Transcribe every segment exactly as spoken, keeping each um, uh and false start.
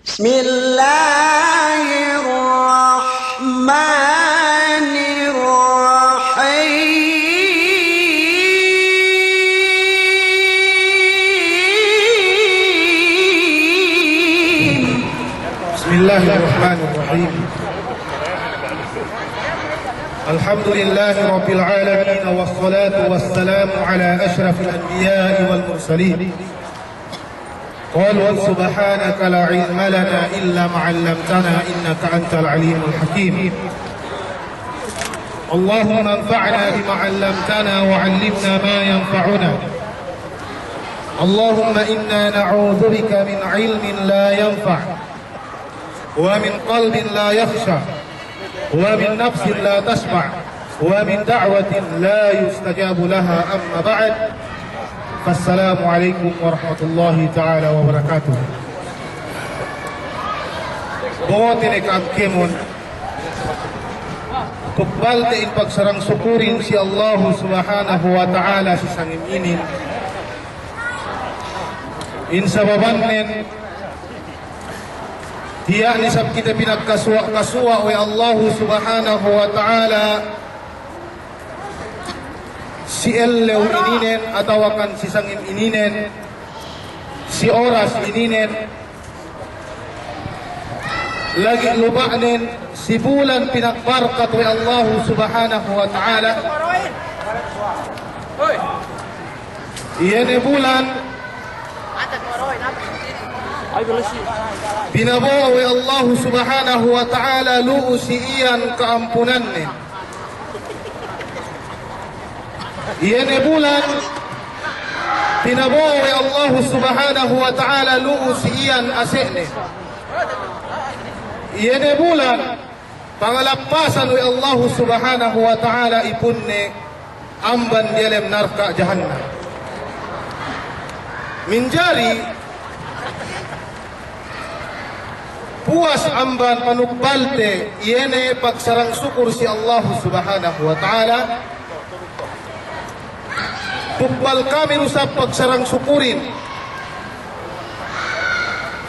بسم الله الرحمن الرحيم. بسم الله الرحمن الرحيم. الحمد لله رب العالمين، والصلاة والسلام على أشرف الأنبياء والمرسلين. قالوا سبحانك لا علم لنا إلا ما علمتنا إنك أنت العليم الحكيم. اللهم انفعنا بما علمتنا وعلمنا ما ينفعنا. اللهم إنا نعوذ بك من علم لا ينفع ومن قلب لا يخشع ومن نفس لا تشبع ومن دعوة لا يستجاب لها، أما بعد، فالسلام عليكم ورحمة الله تعالى وبركاته. Bote ne ka'am kēmon, tukbalte in pagsarang-sukurin si Allahu Subhanahu wa Ta'ala si sangem inin. In sababannen, tiya' ne isab kite pinagkasuwa'-kasuwa' we' Allahu Subhanahu wa Ta'ala si ellew ininen atawakan si sangem ininen, si oras ininen, lagi' luba'nen si bulan pinagbarkat we' Allahu Subhanahu wa Ta'ala. Iye ne bulan pinabo'o we' Allahu Subhanahu wa Ta'ala lu'u si iyan ka'ampunannen. Iye ne bulan pinabo'o we' Allahu Subhanahu wa Ta'ala lu'u si iyan ase'nen. Iye ne bulan pangalappasan we' Allahu Subhanahu wa Ta'ala ipunne amban diyalem narka' jahannam. Minjari puwas amban panukbalte, iye ne pagsarang-sukur si Allahu Subhanahu wa Ta'ala, tukbal kami du isab pagsarang-sukurin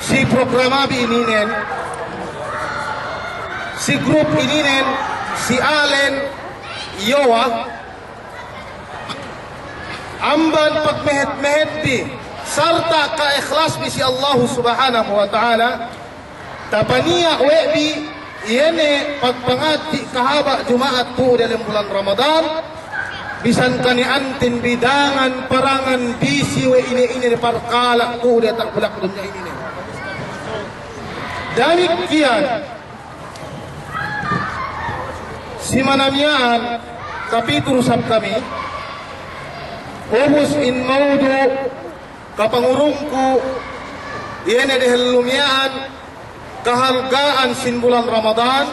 si programabi ininen, si grup ininen, si Alen Yowa, amban pagmehet-mehetbi sarta' ka'ihlasbi si Allahu Subhanahu wa Ta'ala, tapaniya' we' bi, iye ne pagpangadji' kahaba' Juma'at tu'u diyalem bulan Ramadan, bisan kani'anten bi dangan-parangan bisi we' ine-ine parkala' tu'u diyata' bulak dunya ininen. Damikkiyan, si mana miya'an, kapitu du isab kami, ubus in maudu' kapangurungku, iye ne dehellu miya'an, kahalga'an sin bulan Ramadan,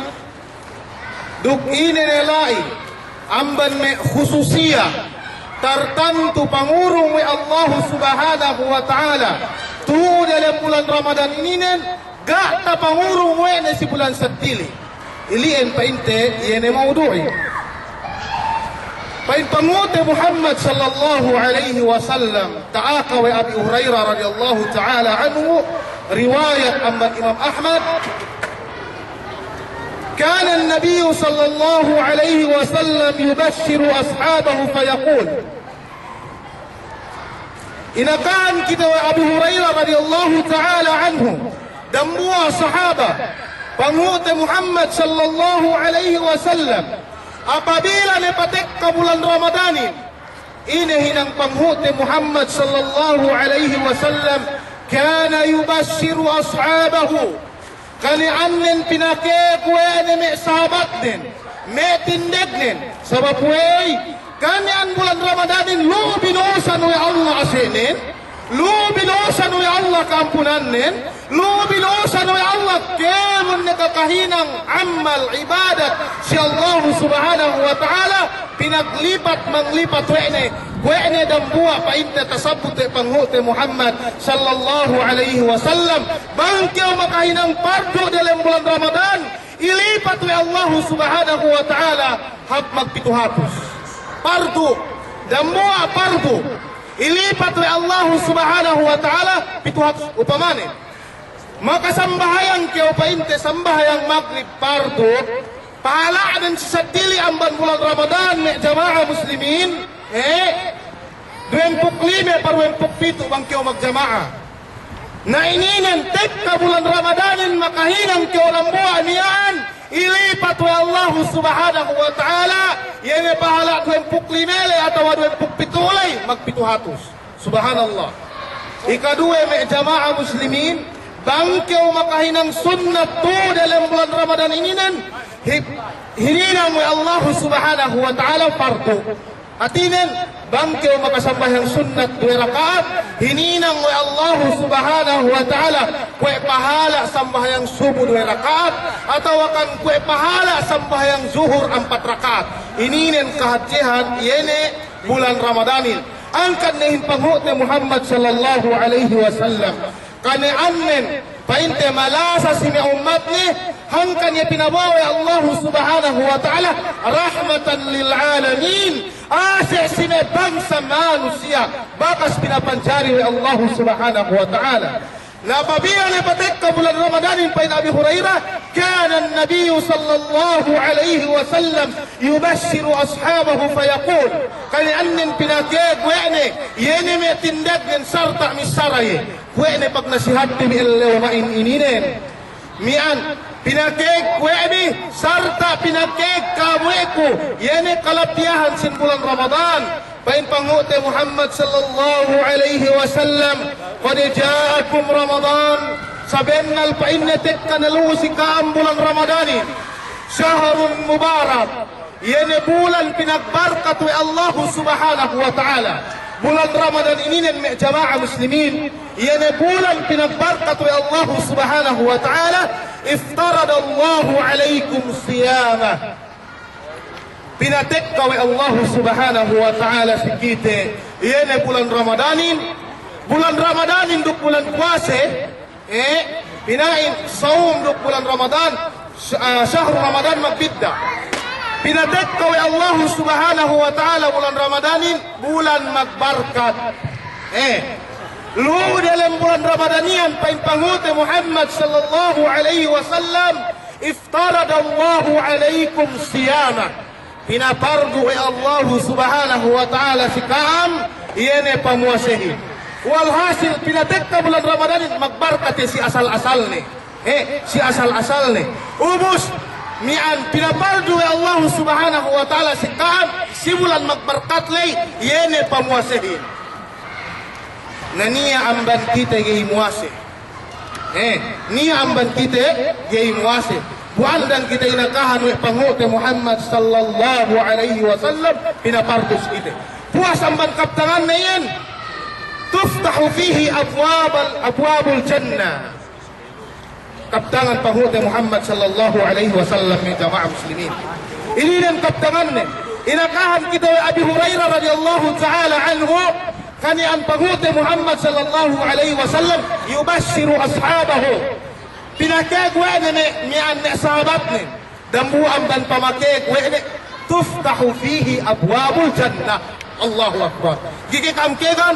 duk ine ne la'i, amban me' khususiya, tartantu pangurung we' Allahu Subhanahu wa Ta'ala, tu'u diyalem bulan Ramadan ininen, ga' tapangurung we' ne si bulan seddili. Ili'en pa'inte, iye ne maudu'in. Pa'in panghu'te Muhammad sallallahu alaihi wasallam, ta'aka we' Abi Hurairah radiyallahu ta'ala anhu, riwayat amban Imam Ahmad, كان النبي صلى الله عليه وسلم يبشر أصحابه فيقول، Inakan kite we' Abi Hurairah radiyallahu ta'ala anhu, dambuwa' sahaba, panghu'te Muhammad sallallahu alaihi wasallam, apabila ne patekka bulan Ramadanin, ine hinang panghu'te Muhammad sallallahu alaihi wasallam, كان يبشر أصحابه. Kani'annen pinakek we' ne me' sahabatnen, me' tindegnen, sabab we'ey, kani'an bulan Ramadanin lu'u binosan we' Allah ase'nen, lu'u binosan we' Allah ka'ampunannen, lu'u binosan we' Allah kēmon ne kakahinang amal ibadat si Allahu Subhanahu wa Ta'ala, pinaglipat-manglipat we' ne, we' ne dambuwa' pa'inte tasabbut we' panghu'te Muhammad sallallahu alaihi wasallam. Bang kew makahinang pardu' diyalem bulan Ramadan, ilipat we' Allahu Subhanahu wa Ta'ala hap magpitu hatus. Pardu', dambuwa' pardu', ilipat we' Allahu Subhanahu wa Ta'ala pitu hatus. Upamane, Makasambahayang kew pa'inte sambahayang magrib pardu, pahala'nen si seddili amban bulan Ramadan me' jama'a muslimin, eh, duwempū' lime pa duwempū' pitu' bang kew magjama'a. Na ininen tekka bulan Ramadanin makahinang kew dambuwa' miya'an, ilipat we' Allahu Subhanahu wa Ta'ala, iye ne pahala' duwempū' lime ley atawa duwempū' pitu' ley, magpitu' hatus. Subhanallah. Ikaduwe me' jama'a muslimin, bang kew makahinang sunnat tu'u delem bulan Ramadan ininen, hi-, hininang we' Allahu Subhanahu wa Ta'ala pardu. Hātinen, bang kew makasambahayang sunnat duwe raka'at, hininang we' Allahu Subhanahu wa Ta'ala kuwe' pahala' sambahayang subu duwe raka'at, atawakan kuwe' pahala' sambahayang zuhur ampat raka'at. Ininen kahadjehan, iye ne bulan Ramadanin. Hangkan ne in panghu'te Muhammad sallallahu alaihi wasallam. Kane'annen, pa'inte malasa si me' ummatne, hangkan iye pinabo'o we' Allahu Subhanahu wa Ta'ala, rahmatan lil alamin, ase' si me' bangsa manusiya', bakas pinapanjari we' Allahu Subhanahu wa Ta'ala. Na apabila ne patekka bulan Ramadanin, pa'in Abi Hurairah, كان النبي صلى الله عليه وسلم يبشر أصحابه فيقول, kane'annen pinakeg we' ne, iye ne me' tindegnen sarta' missara iye. Kuwe' ne pagnasihatte bi ellew ma'in ininen. Miya'an, pinakeg kuwe' bi, sarta' pinakeg kabu'eku, iye ne kalapiyahan sin bulan Ramadan. Pa'in panghu'te Muhammad sallallahu alaihi wasallam, قد جاءكم رمضان, sabennal pa'inne tekka ne lu'u si ka'am bulan Ramadanin. شهر مبارك, iye ne bulan pinagbarkat we' Allahu Subhanahu wa Ta'ala. Bulan Ramadan ininen me' jama'a muslimin, iye ne bulan pinagbarkat we' Allahu Subhanahu wa Ta'ala. افترض الله عليكم صيامه. Pinatekka we' Allahu Subhanahu wa Ta'ala si kite, iye ne bulan Ramadanin, bulan Ramadanin duk bulan puwase, eh, pina'in sawm duk bulan Ramadan, sh-, ah, shahru Ramadan magbidda'. Pinatekka we' Allahu Subhanahu wa Ta'ala bulan Ramadanin, bulan magbarkat. Eh, lu'u delem bulan Ramadan iyan, pa'in panghu'te Muhammad sallallahu alaihi wasallam, افترض الله عليكم صيامه. Pinapardu we' Allahu Subhanahu wa Ta'ala si ka'am, iye ne pamuwasehin. Walhasil, pinatekka bulan Ramadanin magbarkat iye si asal-asalne. Eh, si asal-asalne. Ubus, miya'an pinapardu we' Allahu Subhanahu wa Ta'ala si ka'am, si bulan magbarkat ley, iye ne pamuwasehin. Na niya' amban kite ga'i muwase. Eh, niya' amban kite ga'i muwase. Bu andan kite inakahan we' panghu'te Muhammad sallallahu alaihi wasallam pinapardu si kite. Puwas amban kabtanganne iyan, تفتح فيه أبواب، أبواب الجنة. Kabtangan panghu'te Muhammad sallallahu alaihi wasallam me' jama'a muslimin. Ininen kabtanganne, inakahan kite we' Abi Hurairah radiyallahu ta'ala anhu, kani'an panghu'te Muhammad sallallahu alaihi wasallam, يبشر أصحابه. Pinakeg we' ne me', miya'an me' sahabatne. Dambuwa' amban pamakeg we' ne, تفتح فيه أبواب الجنة. Allahu Akbar. Ga'i ke ka'am kegan,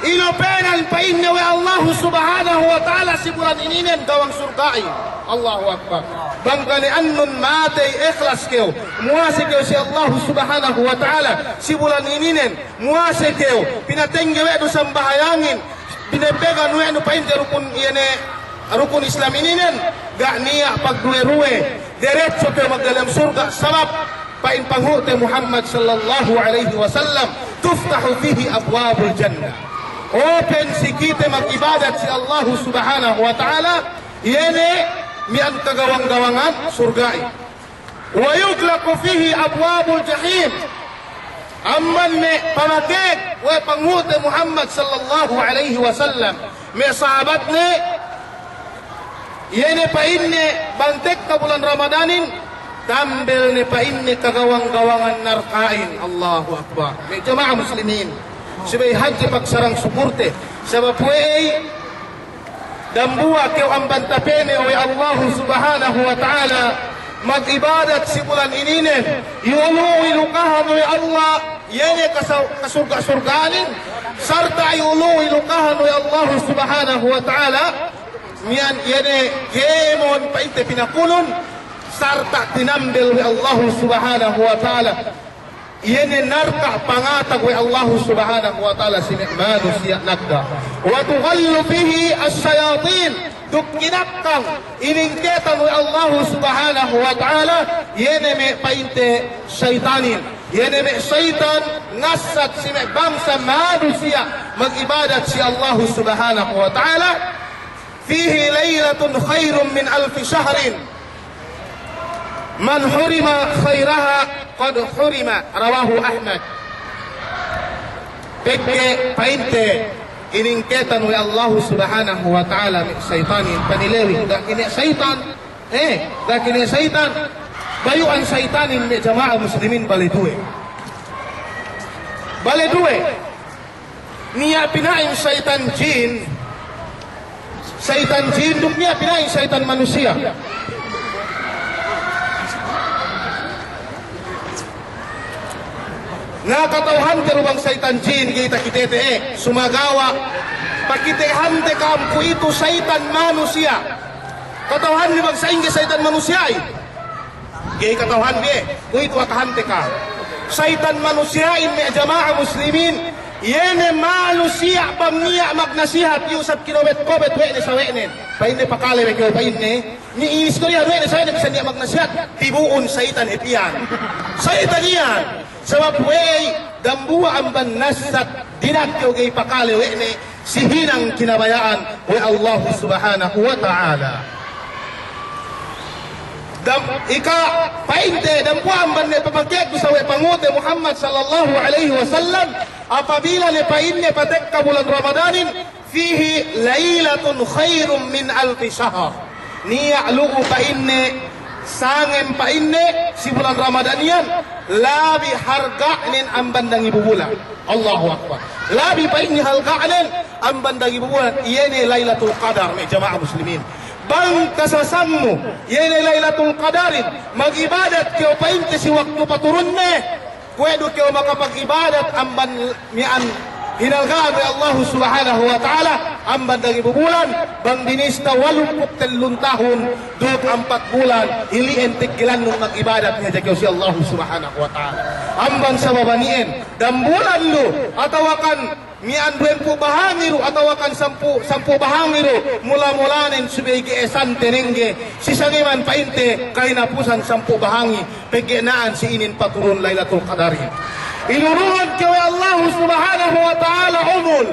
inopenan pa'inne we' Allahu Subhanahu wa Ta'ala si bulan ininen gawang surga'in. Allahu Akbar. Bang kani'annun matey ikhlas kew, muwase kew si Allahu Subhanahu wa Ta'ala si bulan ininen, muwase kew, pinatengge we' du sambahayangin, binebegan we' nu pa'inte rukun, iye ne rukun Islam ininen, ga' niya' pagduwe-ruwe, deretso kew magdalem surga', sabab pa'in panghu'te Muhammad sallallahu alaihi wasallam, تفتح فيه أبواب الجنة. Open si kite mag'ibadat si Allahu Subhanahu wa Ta'ala, iye ne miya'an kagawang-gawangan surga'in. ويغلق فيه أبواب الجحيم. Amban me' pamakeg we' panghu'te Muhammad sallallahu alaihi wasallam, me' sahabatne, iye ne pa'inne bang tekka bulan Ramadanin, tambel ne pa'inne kagawang-gawangan narka'in. Allahu Akbar. Me' jama'a muslimin, subey hadje pagsarang sukurte, sabab we'ey, dambuwa' kew amban tapene' we' Allahu Subhanahu wa Ta'ala, mag'ibadat si bulan ininen, iyu' lu'u ilukahan we' Allah, iye ne kasa-, kasurga'-surga'anin, sarta' iyu' lu'u ilukahan we' Allahu Subhanahu wa Ta'ala, Miya'an iye ne kēmon pa'inte pinakulun, sarta' tinambel we' Allahu Subhanahu wa Ta'ala. Iye ne narka' pangatag we' Allahu Subhanahu wa Ta'ala si me' manusiya' nagga'. Wa tudhallu fihi ash-shayatin, duk kinakkang iningketan we' Allahu Subhanahu wa Ta'ala, iye ne me' pa'inte saytanin. Iye ne me' saytan ngassat si me' bangsa manusiya' mag'ibadat si Allahu Subhanahu wa Ta'ala. Fihi laylatun khayrun min alfi shahrin. Man hurima khayraha qad hurima. Rawahu Ahmad. Pegge' pa'inte iningketan we' Allahu Subhanahu wa Ta'ala me' saytanin, panilewi, ga' kine saytan, eh, ga' kine saytan. Bayu'an saytanin me' jama'a muslimin bale duwe. Bale duwe. Niya' pina'in saytan jin, saytan jin, duk niya' pina'in saytan manusiya'. Na kata'uhante du bang saytan jin ga'i takitete, eh, sumagawa' pakitehante ka'am kuwe'itu saytan manusiya'. Kata'uhanbi bang sa'ingge saytan manusiya'in? Ga'i kata'uhanbi, eh. Kuwe'itu akahante ka'am. Saytan manusiya'in me' jama'a muslimin, iye ne manusiya' bang niya' magnasihat, iyu' isab kinobet-kobet we' ne sawe'nen. Pa'inne, pakale we' kew, pa'inne. Ni istoriya we' ne sawe'nen bisan niya' magnasihat, tibu'un saytan hep iyan. Saytan iyan. Sabab we'ey, dambuwa' amban nasat dina'ak kew ga'i pakale we' ne, si hinang kinabaya'an we' Allahu Subhanahu wa Ta'ala. Dam-, ika pa'inte, dambuwa' amban ne papakekku sawe' pangute Muhammad sallallahu alaihi wasallam, apabila ne pa'inne patekka bulan Ramadanin, fihi laylatun khayrun min alfi shahr. Niya' lu'u pa'inne, sangem pa'inne, si bulan Ramadan iyan, labi halga'nen amban dangibu bulan. Allahu Akbar. Labi pa'inne halga'nen amban dangibu bulan, iye ne Laylatul Qadar, me' jama'a muslimin. Bang kasasammu, iye ne Laylatul Qadarin, mag'ibadat kew pa'inte si waktu paturunne, kuwe' du kew makapag'ibadat amban miya'an hinalga'an we' Allahu Subhanahu wa Ta'ala, amban dangibu bulan, bang binista walumpū' tellun tahun, duk ampat bulan, ili'en tiggilannun mag'ibadat ne hadja kew si Allahu Subhanahu wa Ta'ala. Amban sabab ani'en, dambulan du, atawakan miya'an duwempū' bahangi du, atawakan sampū', sampū' bahangi du, mula-mulanen subey ge'esante nengge, si sangeman pa'inte kahinapusan sampū' bahangi, pegge' na'an si inin paturun Laylatul Qadarin. Inurungan kew we' Allahu Subhanahu wa Ta'ala umul.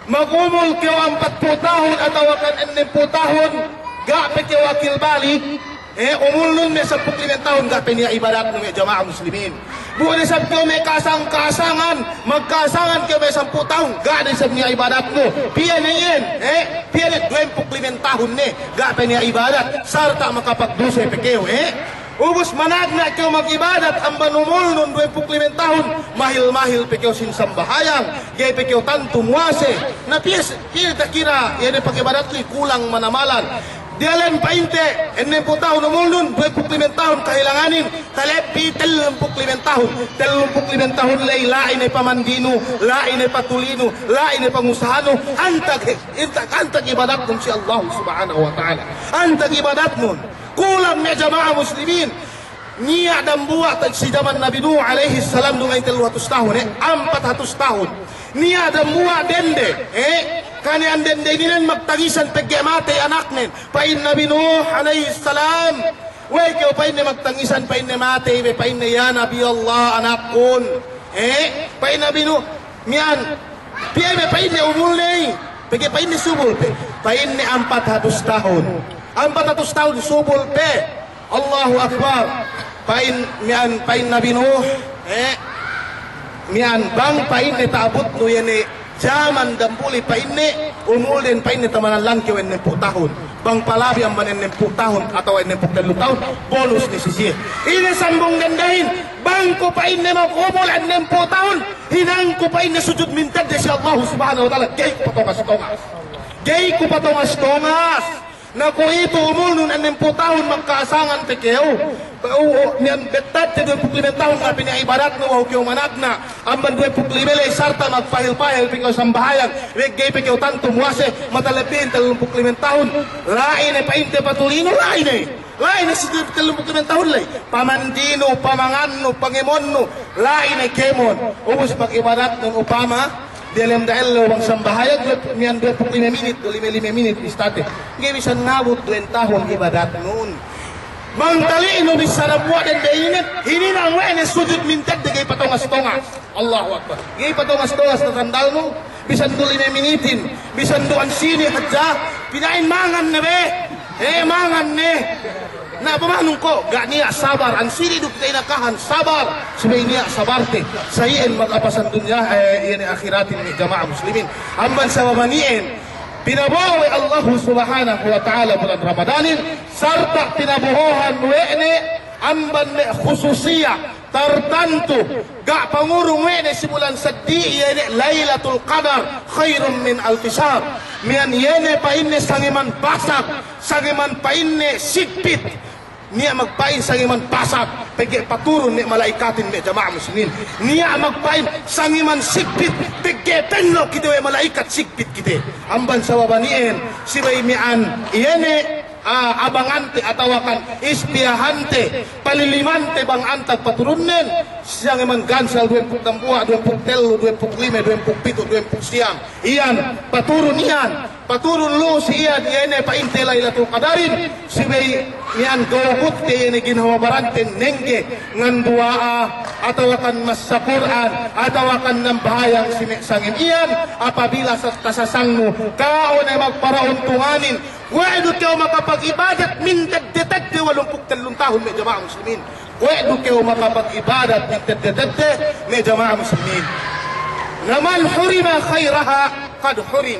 Magumul kew ampatpū' tahun atawakan ennempū' tahun, ga' pe kew akil balik. Eh, umulnun me' sampū' lime tahun, ga' pe niya' ibadatnu me' jama'a muslimin. Bu ne isab kew me' kasang-kasangan, magkasangan kew me' sampū' tahun, ga' ne isab niya' ibadatnu. Piye ne iyan, eh, piye ne duwempū' lime tahun ne, ga' pe niya' ibadat, sarta' makapagduse pe kew, eh. Ubus managna' kew mag'ibadat amban umulnun duwempū' lime tahun, mahil-mahil pe kew sin sambahayang, ga'i pe kew tantu muwase. Na piye, piye takira, iye ne pag'ibadatnu kulang manamalan. Diyalem pa'inte, ennempū' tahun umulnun, duwempū' lime tahun kahilanganin, talebbi tellumpū' lime tahun. Tellumpū' lime tahun ley, la'i ne pamandinu, la'i ne patulinu, la'i ne pangusahanu, antag, antag, antag ibadatnun si Allahu Subhanahu wa Ta'ala. Antag ibadatnun. Kulang me' jama'a muslimin. Niya' dambuwa' ta-, si jaman Nabi Nuh alayhis salam duga'i tellu hatus tahun, eh, ampat hatus tahun. Niya' dambuwa' dende, eh, kaniyan dende ininen magtangisan pegge' matey anaknen. Pa'in Nabi Nuh alayhis salam, "We'ey kew," pa'inne, "magtangisan?" Pa'inne, "Matey be," pa'inne, "ya Nabi Allah, anakkun." Eh, pa'in Nabi Nuh, miya'an, "Piye be," pa'inne, "umulne?" Pegge' pa'inne subul pe. Pa'inne, "Ampat hatus tahun." Ampat hatus tahun subul pe. Allahu Akbar. Pa'in, miya'an, pa'in Nabi Nuh, eh, miya'an, "Bang," pa'inne, "ta'abutnu iye ne jaman damuli," pa'inne, "umulden," pa'inne, "tamanan langkew ennempū' tahun. Bang palabi amban ennempū' tahun atawa ennempū' tellu tahun, bonus ne si siye." Ine sambung dendehin, "Bang ku," pa'inne, "magumul ennempū' tahun, hinangku," pa'inne, "sujud mintedde si Allahu Subhanahu wa Ta'ala, ga'i ku patongas-tongas. Ga'i ku patongas-tongas." Na kuwe'itu umulnun ennempū' tahun magka'asangan pe kew. U-, u-, niyan bettadte duwempū' duk lime tahun ga' pe niya' ibadatnu, behu kew managna'. Amban duwempū' duk lime ley sarta' magpahil-pahil pe kew sambahayang. Ga'i pe kew tantu muwase, matalebbihin tellumpū' duk lime tahun. La'i ne pa'inte patulinu, la'i ne. La'i ne si tellumpū' duk lime tahun ley. Pamandinu, pamangannu, pangemonnu. La'i ne kēmon. Ubus pag'ibadatnun upama diyalem da ellew bang sambahayang, duwe, miyan duwempū' lime minit, duwe lime, lime minit istate. Ga'i bisan ngabut duwen tahun ibadatnun. Bang tali'nu bissā dambuwa' dende inin, hininang we' ne sujud mintedde ga'i patongas-tongas. Allahu Akbar. Ga'i patongas-tongas na tandalnu, bisan du lime minitin, bisan du ansini' hadja, pina'in mangan ne be. Eh, mangan ne. Na, pamanun ko', ga' niya' sabar, ansini' du kite inakahan, sabar. Subey niya' sabarte, sa iyan mag-apasan dunya, eh, iyan ahiratin me' jama'a muslimin. Amban sabab iyan, pinabo'o we' Allahu Subhanahu wa Ta'ala bulan Ramadanin, sarta' pinabo'ohan we' ne amban me' khususiya tartantu, ga' pangurung we' ne si bulan seddili, iye ne Lailatul Qadar khairun min alfi shahr. Miyan iye ne pa'inne sangeman basag, sangeman pa'inne sigpit. Niya' magpa'in sangeman basag, pegge' paturun me' mala'ikatin me' jama'a muslimin. Niya' magpa'in sangeman sigpit, pegge' penno' kite we' mala'ikat sigpit kite. Amban sabab iyan, subey miyan iye ne ah, abangante atawakan ispiyahante, palilimante bang antag paturunnen, sangeman gansal duwempū' dambuwa', duwempū' tellu, duwempū' lime, duwempū' pitu', duwempū' siyam. Iyan, paturun iyan, paturun lu'u si iyan, iye ne pa'inte Lailatul Qadarin, subey iyan gawgutte iye ne ginhawa baranten nengge, nganduwa'a, atawakan massa Kur'an, atawakan nambahayang si me' sangem iyan, apabila sa-, tasasangnu, ka'u ne magparauntunganin, Kuwe' du kew makapag'ibadat mintedde-tedde walumpū' tellun tahun me' jama'a muslimin. Kuwe' du kew makapag'ibadat mintedde-tedde me' jama'a muslimin. Na man hurima khairaha qad hurim.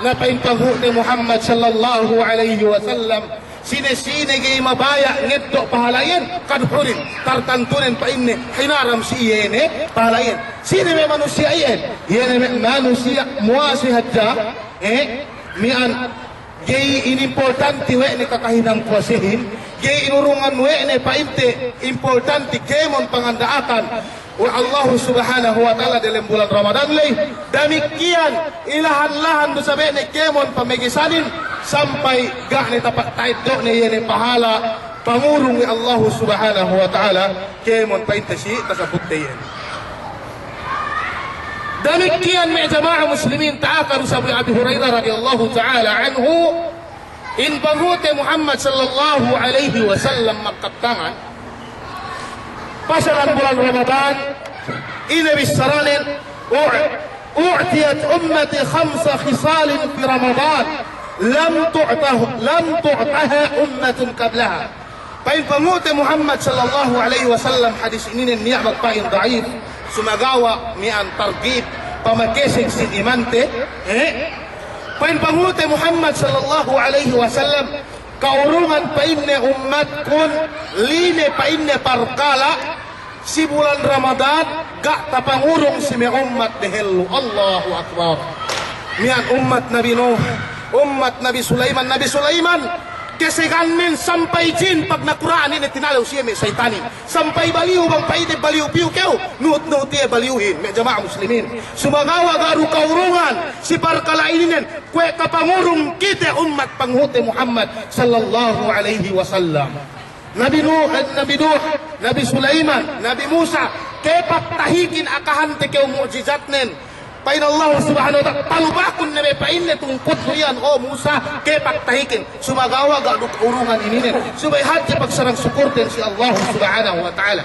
Na pa'in panghu'te Muhammad sallallahu alaihi wasallam, sine-sine ga'i mabaya' ngeddo' pahala iyan, qad hurim. Tartantunen pa'inne hinaram si iye ne pahala iyan. Sine me' manusiya' iyan? Iye ne me' manusiya' muwase hadja, eh, miyan Ga'i inimportanti we' ne kakahinang puwasehin, ga'i inurungan we' ne pa'inte importanti kēmon panganda'akan we' Allahu Subhanahu wa Ta'ala delem bulan Ramadan ley. Damikkiyan, ilahan-lahan du sabe' ne kēmon pamegesanin, sampay ga' ne tapa'ta'eddo' ne iye ne pahala pangurung we' Allahu Subhanahu wa Ta'ala kēmon pa'inte si tasabutte iyan. Damikkiyan me' jama'a muslimin, ta'aka du sabab Abi Hurairah radiyallahu ta'ala anhu, in panghu'te Muhammad sallallahu alaihi wasallam magkaptangan, pasalan bulan Ramadan, ine bissaranen, u-, u'tiyat ummati khamsa khisalin fi Ramadan, lam tu'tah-, lam tu'taha ummatun qablaha. Pa'in panghu'te Muhammad sallallahu alaihi wasallam, hadis ininen niya' magpa'in da'if, sumagawa' miya'an targhib, pamakeseg sin imante, eh? Pa'in panghu'te Muhammad sallallahu alaihi wasallam, ka'urungan pa'inne ummatkun, lime pa'inne parkala', si bulan Ramadan, ga' tapangurung si me' ummat dehellu. Allahu Akbar. Miya'an ummat Nabi Nuh, ummat Nabi Sulaiman. Nabi Sulaiman, kesegannen sampay jin pagnakura'an ine tinalew siye me' saytanin. Sampay baliyu bang pa'inne baliyu piyu kew, nuhut-nuhut iye baliyuhin, me' jama'a muslimin. Sumagawa' ga' du ka'urungan si parkala' ininen, kuwe' kapangurung kite ummat panghu'te Muhammad sallallahu alaihi wasallam. Nabi Nuh, eh, Nabi Nuh, Nabi Sulaiman, Nabi Musa, kepak tahikin akahante kew mu'jizatnen. Pa'in Allah Subhanahu wa Ta'ala, palubakun ne be pa'inne tungkutnu iyan, o Musa, kepak tahikin. Sumagawa' ga' du ka'urungan ininen. Subey hadje pagsarang sukurten si Allah Subhanahu wa Ta'ala.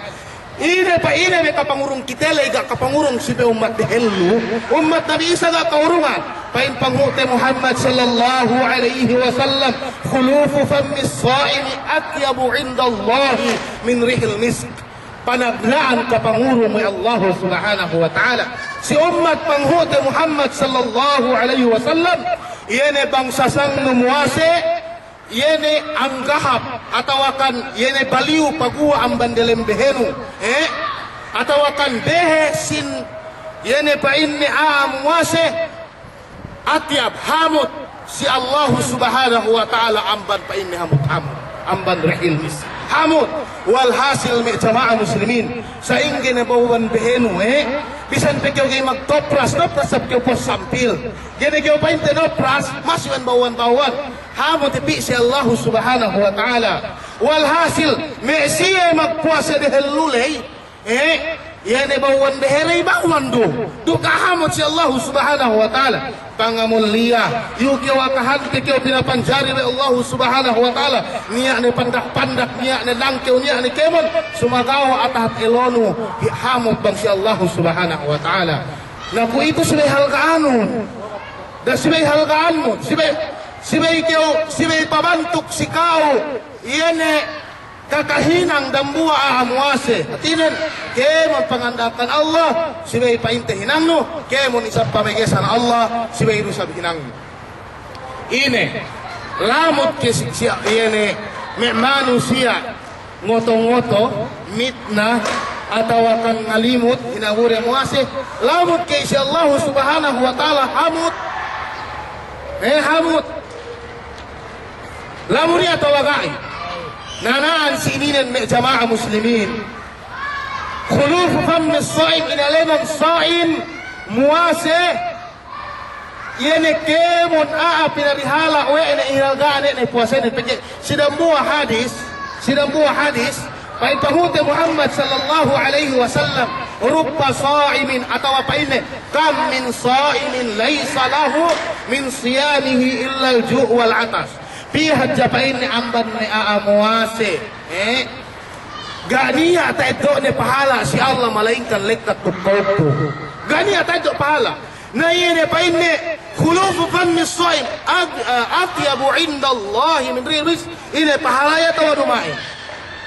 Ine pa'inne me' kapangurung kite ley ga' kapangurung si me' ummat dehellu. Ummat Nabi Isa ga' ka'urungan. Pa'in panghu'te Muhammad sallallahu alaihi wasallam, khulufu fammis sa'imi atyabu indallahi min rihil misk. Panagna'an kapangurung we' Allah Subhanahu wa Ta'ala si ummat panghu'te Muhammad sallallahu alaihi wasallam, iye ne bang sasangnu muwase, iye ne anggahap, atawakan iye ne baliyu paguwa' amban delem behenu, eh? Atawakan behe sin iye ne pa'inne a'a muwase, atyab, hamut, si Allahu Subhanahu wa Ta'ala amban pa'inne hamut-hamut, amban rihil misk. Hamut, walhasil me' jama'a muslimin, sa'ingge ne bawwan behenu, eh? Bisan pe kew ga'i magtopras, topras sab kew pos sampil. Ga'i ne kew pa'inte nopras, masi wen bawwan-bawwan. Hamut ipi' si Allahu Subhanahu wa Ta'ala. Walhasil, me' siye magpuwase dehellu ley, eh, iye ne bawwan behe ley bawwan du. Duk kahamut si Allahu Subhanahu wa Ta'ala. Pangamulliya, iyu kew akahante kew pinapanjari we' Allahu Subhanahu wa Ta'ala. Niya' ne pandak-pandak, niya' ne langkew, niya' ne kēmon. Sumagawa' atahat elonu, hamut bang si Allahu Subhanahu wa Ta'ala. Na kuwe'itu subey halga'anun. Da subey halga'anun. Subey, subey kew, subey pabantuk si ka'u. Iye ne kakahinang dambuwa' a'a muwase. Hātinen, kēmon panganda'akan Allah, subey pa'inte hinangnu, kēmon isab pamegesan Allah, subey du isab hinangnu. Ine, lamud ke si, si, iye ne, me' manusiya' ngoto-ngoto, mitna, atawa kan ngalimut, hinabure muwase, lamud ke si Allahu Subhanahu wa Ta'ala, hamut. Eh, hamut. Lamud iye atawa ga'i? Nana'an si ininen me' jama'a muslimin. Khulufu fammi sa'im, inaleman sa'im, muwase, iye ne kēmon a'a pinarihala' we' ne ihalga'an ne puwasenen. Pegge' si dambuwa' hadis, si dambuwa' hadis, pa'in panghu'te Muhammad sallallahu alaihi wasallam, rubba sa'imin, atawa pa'inne, kam min sa'imin laysa lahu min siyamihi illal ju' wal 'atash. Pī hadja pa'inne amban me' a'a muwase, eh? Ga' niya' ta'eddo'ne pahala' si Allah malaingkan lekkat duk ka'ubbu. Ga' niya' ta'eddo' pahala'. Na iye ne pa'inne, khulufu fammi sa'im ag-, eh, atyabu 'indallahi min rihil misk. Ine pahala' iye atawa duma'in?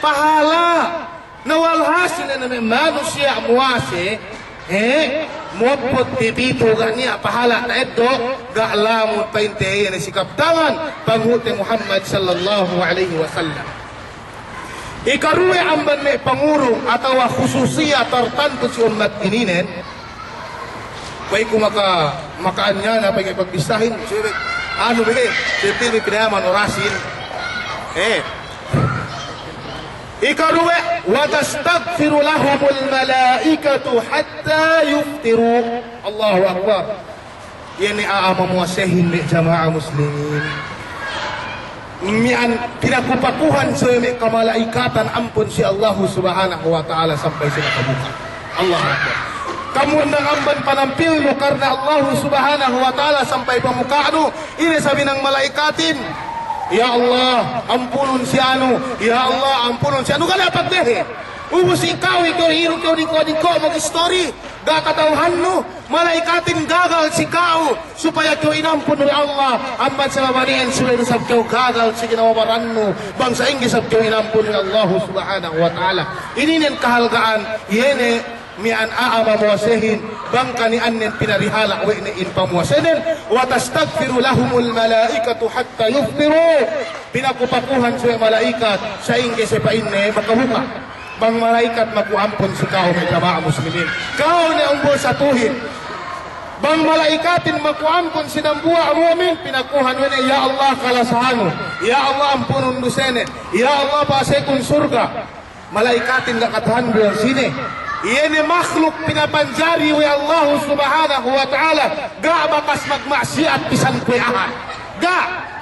Pahala'. Na walhasil ne me' manusiya' muwase, eh, muwappot pipitu ga' niya' pahala' ta'eddo', ga' lamud pa'inte iye ne si kabtangan panghu'te Muhammad sallallahu alaihi wasallam. Ikaruwe amban me' pangurung atawa khususiya tartantu si ummat ininen, Kuwe' ku maka, maka anyana pegge' pagbistahin, siye, anu be, siye pilmi pinayaman orasin. Eh. Ikaruwe, wa tastaghfiru lahumul malaikatu hatta yuftiru. Allahu Akbar. Iye ne a'a mamuwasehin me' jama'a muslimin. Miya'an pinaku-pakuhan siye me' kamalaikatan ampun si Allahu Subhanahu wa Ta'ala sampay siye makabuka'. Allahu Akbar. Kamu nang amban panampilnu karna Allahu Subhanahu wa Ta'ala sampay pamuka'nu, ine sabi nang malaikatin, "Ya Allah, ampunun si anu, ya Allah, ampunun si anu," ga' dapat dehe. Ubus ikaw, ikaw, iru kew dingko'-dingko' magistori. Ga' kata'uhannu, malaikatin gagal si ka'u, supaya kew inampun we' Allah, amban sabab inin subey du isab kew gagal si ginawa barannu, bang sa'ingge isab kew inampun we' Allahu Subhanahu wa Ta'ala. Ininen kahalga'an, iye ne miya'an a'a mamuwasehin, bang kani'annen pinarihala' we' ne in pamuwasenen, wa tastaghfiru lahumul malaikatu hatta yuftiru. Pinaku-pakuhan siye malaikat, sa'ingge siye pa'inne makabuka'. Bang malaikat maku ampun si ka'u me' jama'a muslimin. Ka'u ne umbul satuhin. Bang malaikatin maku ampun si dambuwa' mu'min, pinakuhan we' ne, "Ya Allah, kalasahanu. Ya Allah, ampunun dusenen. Ya Allah, pa'asekun surga'." Malaikatin ga' katahan bilang sine. Iye ne makhluk pinapanjari we' Allahu Subhanahu wa Ta'ala, ga' bakas magma'siyat bisan kuwe' a'a. Ga'.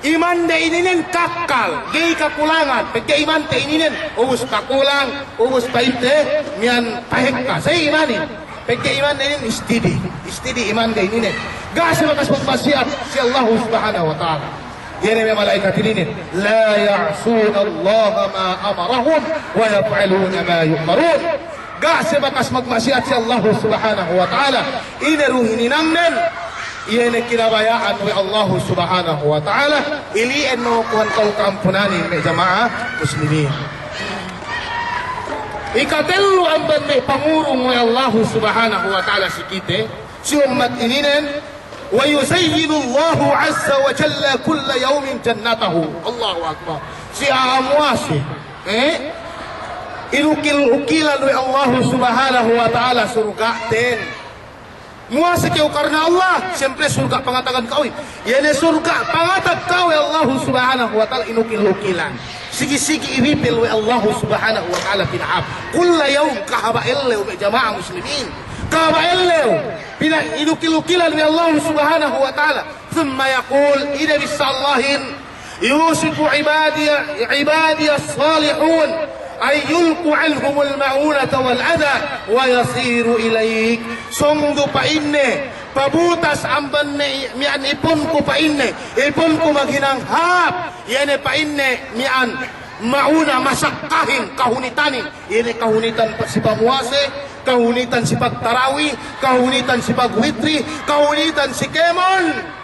Imande ininen kakkal, ga'i kakulangan, pegge' imante ininen, ubus kakulang, ubus pa'inte, miya'an pahekka, sa' imanin, pegge' imande ininen istidi, istidi imande ininen. Ga' siye bakas magma'siyat si Allahu Subhanahu wa Ta'ala. Iye ne me' malaikat ininen, la ya'sunallaha ma amarahum wa yaf'aluna ma yu'marun. Ga' siye bakas magma'siyat si Allahu Subhanahu wa Ta'ala. Ine du hininangnen, iye ne kinabaya'an we' Allahu Subhanahu wa Ta'ala, ili'en makuhan kew ka'ampunanin me' jama'a muslimin. Ikatellu amban me' pangurung we' Allahu Subhanahu wa Ta'ala si kite, si ummat ininen, wa yuzayyinullahu azza wa jalla kulla yawmin jannatahu. Allahu Akbar. Si a'a muwase, eh? Inukil-ukilan we' Allahu Subhanahu wa Ta'ala surga'ten. Muwase kew karna Allah, siyempre surga' pangatagan ka'uhin. Iye ne surga' pangatag ka'u we' Allahu Subhanahu wa Ta'ala inukil-ukilan. Sigi-sigi ibipil we' Allahu Subhanahu wa Ta'ala pina'ab. Kulla yawm, kahaba' ellew, me' jama'a muslimin. Kahaba' ellew, pina-, inukil-ukilan we' Allahu Subhanahu wa Ta'ala. Thumma yaqul, ine bissā Allahin, yushiku ibadiya, ibadiyas salihun an yulqa anhumul ma'unata wal adha wa yasiru ilaik. Sōng du pa'inne, pabutas amban me' i-, miya'an ipunku pa'inne, ipunku maghinang hāp, iye ne pa'inne miya'an ma'una masakkahin, kahunitanin, iye ne kahunitan pa-, si pamuwase, kahunitan si pagtarawi, kahunitan si pagwitri, kahunitan si kēmon.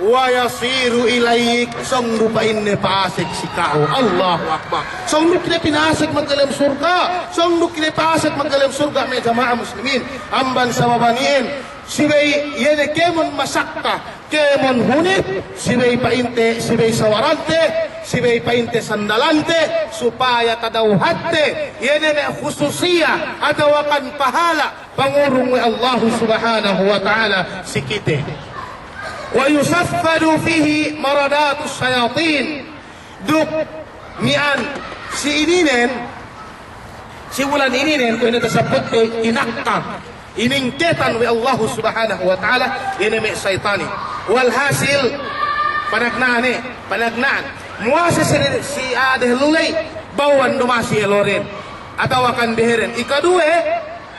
Wa yasiru ilaik, sōng du pa'inne pa'asek si ka'u. Allahu Akbar. Sōng du kite pina'asek magdalem surga'. Sōng du kite pa'asek magdalem surga', me' jama'a muslimin. Amban sababani'in, subey iye ne kēmon masakka, kēmon hunit, subey pa'inte, subey sawarante, subey pa'inte sandalante, supaya tadawhatte, iye ne me' khususiya, atawakan pahala, pangurung we' Allahu Subhanahu wa Ta'ala si kite. Wa yusaffadu fihi maradatus shayatin. Duk miya'an si ininen, si bulan ininen, kuwe' ne tasabbut, eh, inakka, iningketan we' Allahu Subhanahu wa Ta'ala, iye ne me' saytanin. Walhasil, panagna'an, eh, panagna'an. Muwase si, si, ah, dehellu ley, bawwan duma'in si eloden. Atawakan beheren. Ikaduwe,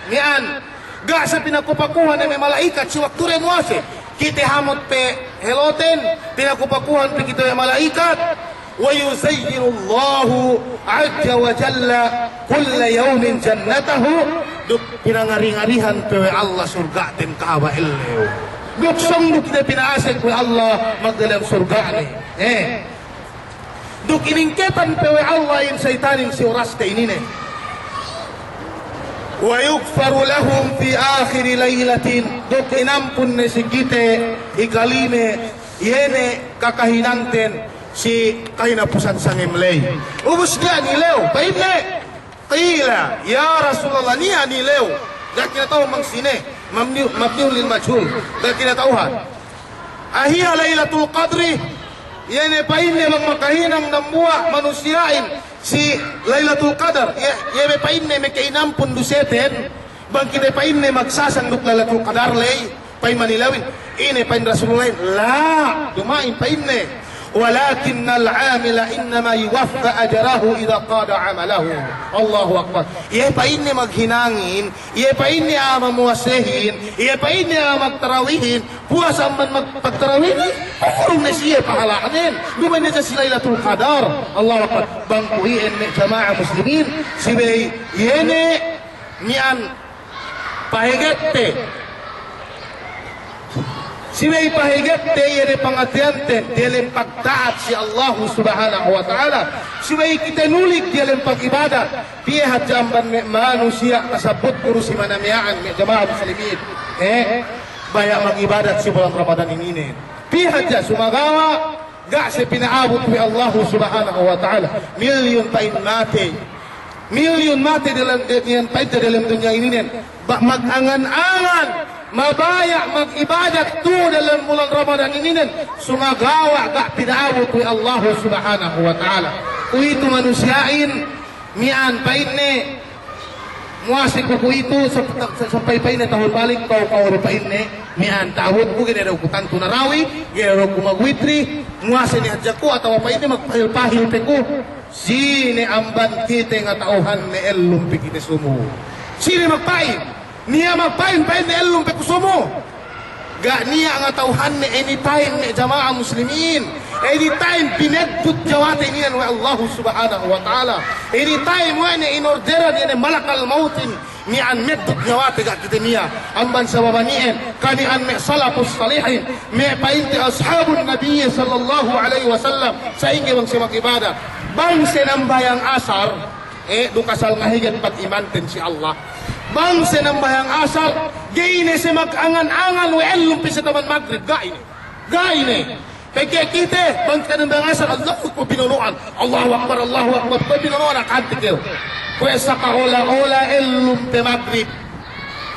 miya'an, ga' sa pinakupakuhan we' me' mala'ikat si waktu de muwase. Kite hamut pe heloten, pinakupakuhan pe kite we' mala'ikat. Wa yuzayyinullahu azza wa jalla kulla yawmin jannatahu. Duk pinangari-ngarihan pe we' Allah surga'ten kahaba' ellew. Duk sōng du kite pina'asek we' Allah magdalem surga'ne. Eh. Duk iningketan pe we' Allah in saytanin si oraste ininen. Wa yughfaru lahum fi akhiri laylatin. Duk inampun ne si kite ikalime, iye ne kakahinangten si kahinapusan sangem ley. Ubus niya' nilew, pa'inne. Qila, ya Rasulallah, niya' nilew. Ga' kinata'uhan bang sine, mabni-, mabniyun lil majhul. Ga' kinata'uhan. Ahiya Lailatul Qadri, iye ne pa'inne bang makahinang dambuwa' manusiya'in si Lailatul Qadar, iye, iye ne pa'inne meke inampun duseten, bang kite pa'inne magsasang duk Lailatul Qadar ley, pa'in manilewin, ine pa'in Rasulullahin, la, duma'in pa'inne, walakinnal amila innama yuwaffa ajrahu idha qada amalahu. Allahu Akbar. Iye pa'inne maghinangin, iye pa'inne a'a mamuwasehin, iye pa'inne a'a magtarawihin, puwas amban mag-, pagtarawihin, pangurung ne siye pahala'nen, duma'in ne siye si Lailatul Qadar. Allahu Akbar. Bang ku iyan me' jama'a muslimin, subey iye ne miya'an pahegette. Subey pahegette iye ne pangateyanten, diyalem pagta'at si Allahu Subhanahu wa Ta'ala. Subey kite nulik diyalem pag'ibadat. Piye hadja amban me' manusiya' tasabbutku du si mana miya'an me' jama'a muslimin. Eh, baya' mag'ibadat si bulan Ramadan ininen. Piye hadja sumagawa' ga' siye pina'abut we' Allahu Subhanahu wa Ta'ala. Milyun pa'in matey. Milyun matey dalem, de-, iyan pa'inte dalem dunya ininen. Ba-, magangan-angan, mabaya' mag'ibadat tu'u dalem bulan Ramadan ininen. Sumagawa' ga' pina'abut we' Allahu Subhanahu wa Ta'ala. Kuwe'itu manusiya'in, miya'an pa'inne, muwase ku kuwe'itu, sa-, sa-, sampay pa'inne tahun balik, kaw-kaw du pa'inne, miya'an ta'abutku, ga'i ne daw ku tantu narawi, ga'i ne daw ku magwitri, muwase ne hadja ku, atawa pa'inne magpahil-pahil pe ku. Sine amban kite ngata'uhanne ellum pe kite sumu? Sine magpa'in? Niya' magpa'in, pa'inne ellum pe ku sumu. Ga' niya' ngata'uhanne anytime me' jama'a muslimin. Anytime pineddut nyawate niya' we' Allahu Subhanahu wa Ta'ala. Anytime we' ne inorderan iye ne malakal mautin miya'an meddut nyawate ga' kite niya'. Amban sabab ani'en, kani'an me' salafus salihin, me' pa'inte ashabun Nabiyyi sallallahu alaihi wasallam, sa'ingge bang siye mag'ibadat. Bang siye nambahayang asar, eh, duk asal ngahiget pag'imanten si Allah. Bang siye nambahayang asar, ga'i ne siye magangan-angan we' ellum pe siye taman magrib, ga'i ne. Ga'i ne. Pegge' kite, bang kite nambahayang asar, Allahu Akbar, binono'an. Allahu Akbar, Allahu Akbar, kuwe' binono'an, akante kew. Kuwe' saka ola-ola ellum pe magrib.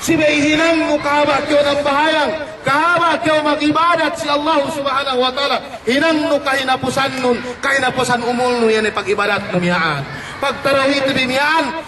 Subey hinangnu kahaba' kew nambahayang, kahaba' kew mag'ibadat si Allahu Subhanahu wa Ta'ala, hinangnu kahinapusannun, kahinapusan umulnu iye ne pag'ibadatnu miya'an. Pagtarawihte bi miya'an,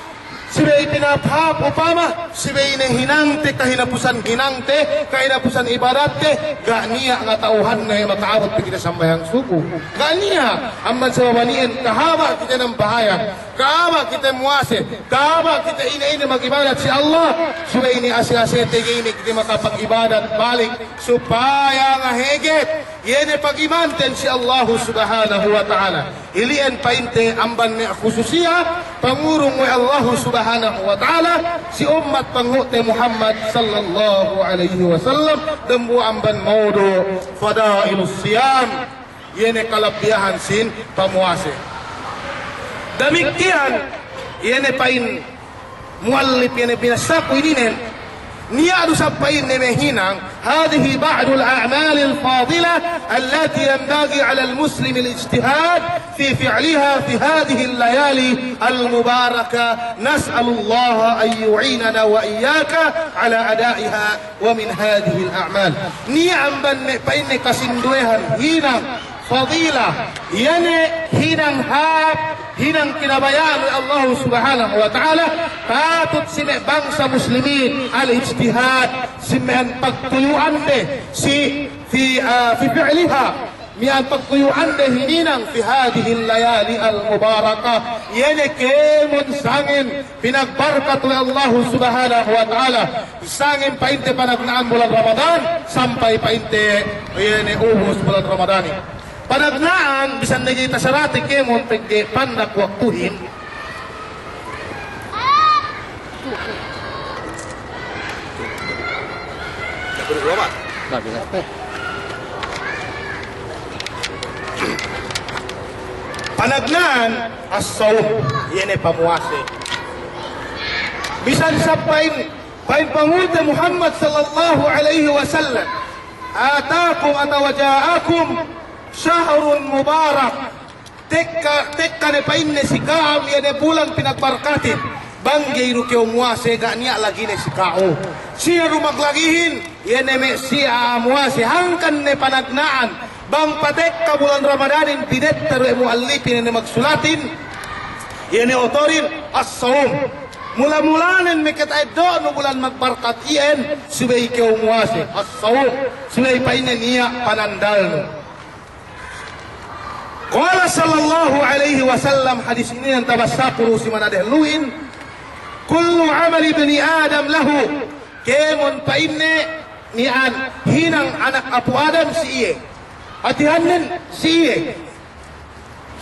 subey pinahāp-hāp upama, subey ne hinangte, kahinapusan hinangte, kahinapusan ibadatte, ga' niya' ngata'uhanne maka'abut pe kite sambahayang subu. Ga' niya', amban sabab inin kahaba' kite nambahayang. Kahaba' kite muwase, kahaba' kite ine-ine mag'ibadat si Allah, subey ine ase-asete ga'i ne kite makapag'ibadat balik, supaya ngaheget iye ne pag'imanten si Allahu Subhanahu wa Ta'ala. Ili'en pa'inte amban me' khususiya pangurung we' Allahu Subhanahu wa Ta'ala si ummat panghu'te Muhammad sallallahu alaihi wasallam, dambuwa' amban maudu' fadailus siyam. Iye ne kalabbiyahan sin pamuwase. Damikkiyan, iye ne pa'in mu'allif, iye ne binassaku ininen, niya' du isab pa'inne me' hinang, هذه بعض الأعمال الفاضلة التي ينبغي على المسلم الاجتهاد في فعلها في هذه الليالي المباركة، نسأل الله أن يعيننا وإياك على أدائها. Wa min hadhihil a'mal. Niya' amban me' pa'inne kasinduwehan hinang fadila, iye ne hinang hāp, hinang kinabaya'an we' Allahu Subhanahu wa Ta'ala, patut si me' bangsa muslimin al-ijtihad, si me' pagtuyu'ande, si fi, ah, fi fi'liha. Miya'an pagtuyu'ande hininang fi hadhihil layali al-mubarakah. Iye ne kēmon sangem pinagbarkat we' Allahu Subhanahu wa Ta'ala. Sangem pa'inte panagna'an bulan Ramadan, sampay pa'inte iye ne ubus bulan Ramadanin. Panagna'an, bisan ne ga'i tasarate kēmon pegge' pandak waktuhin. Panagna'an as-sawm, iye ne pamuwase. Bisan sa pa'in, pa'in panghu'te Muhammad sallallahu alaihi wasallam, atakum atawa ja'akum shahrun mubarak. Tekka, tekka ne pa'inne si ka'am iye ne bulan pinagbarkatin. Bang ga'i du kew muwase ga' niya' lagi' ne si ka'u. Siye du maglagihin, iye ne me' siye a'a muwase. Hangkan ne panagna'an, bang patekka bulan Ramadanin, binettar we' mu'allipin iye ne magsulatin, iye ne otorin, as-sawm. Mula-mulanen me' kata'eddo'nu bulan magbarkat iyan, subey kew muwase. As-sawm. Subey pa'inne niya' panandalnu. Qala sallallahu alaihi wasallam, hadis inin tabassaku du si manadehelluhin, kullu amali ibni Adam lahu, kēmon pa'inne miya'an hinang anak apu' Adam si iye. Hātinen si iye.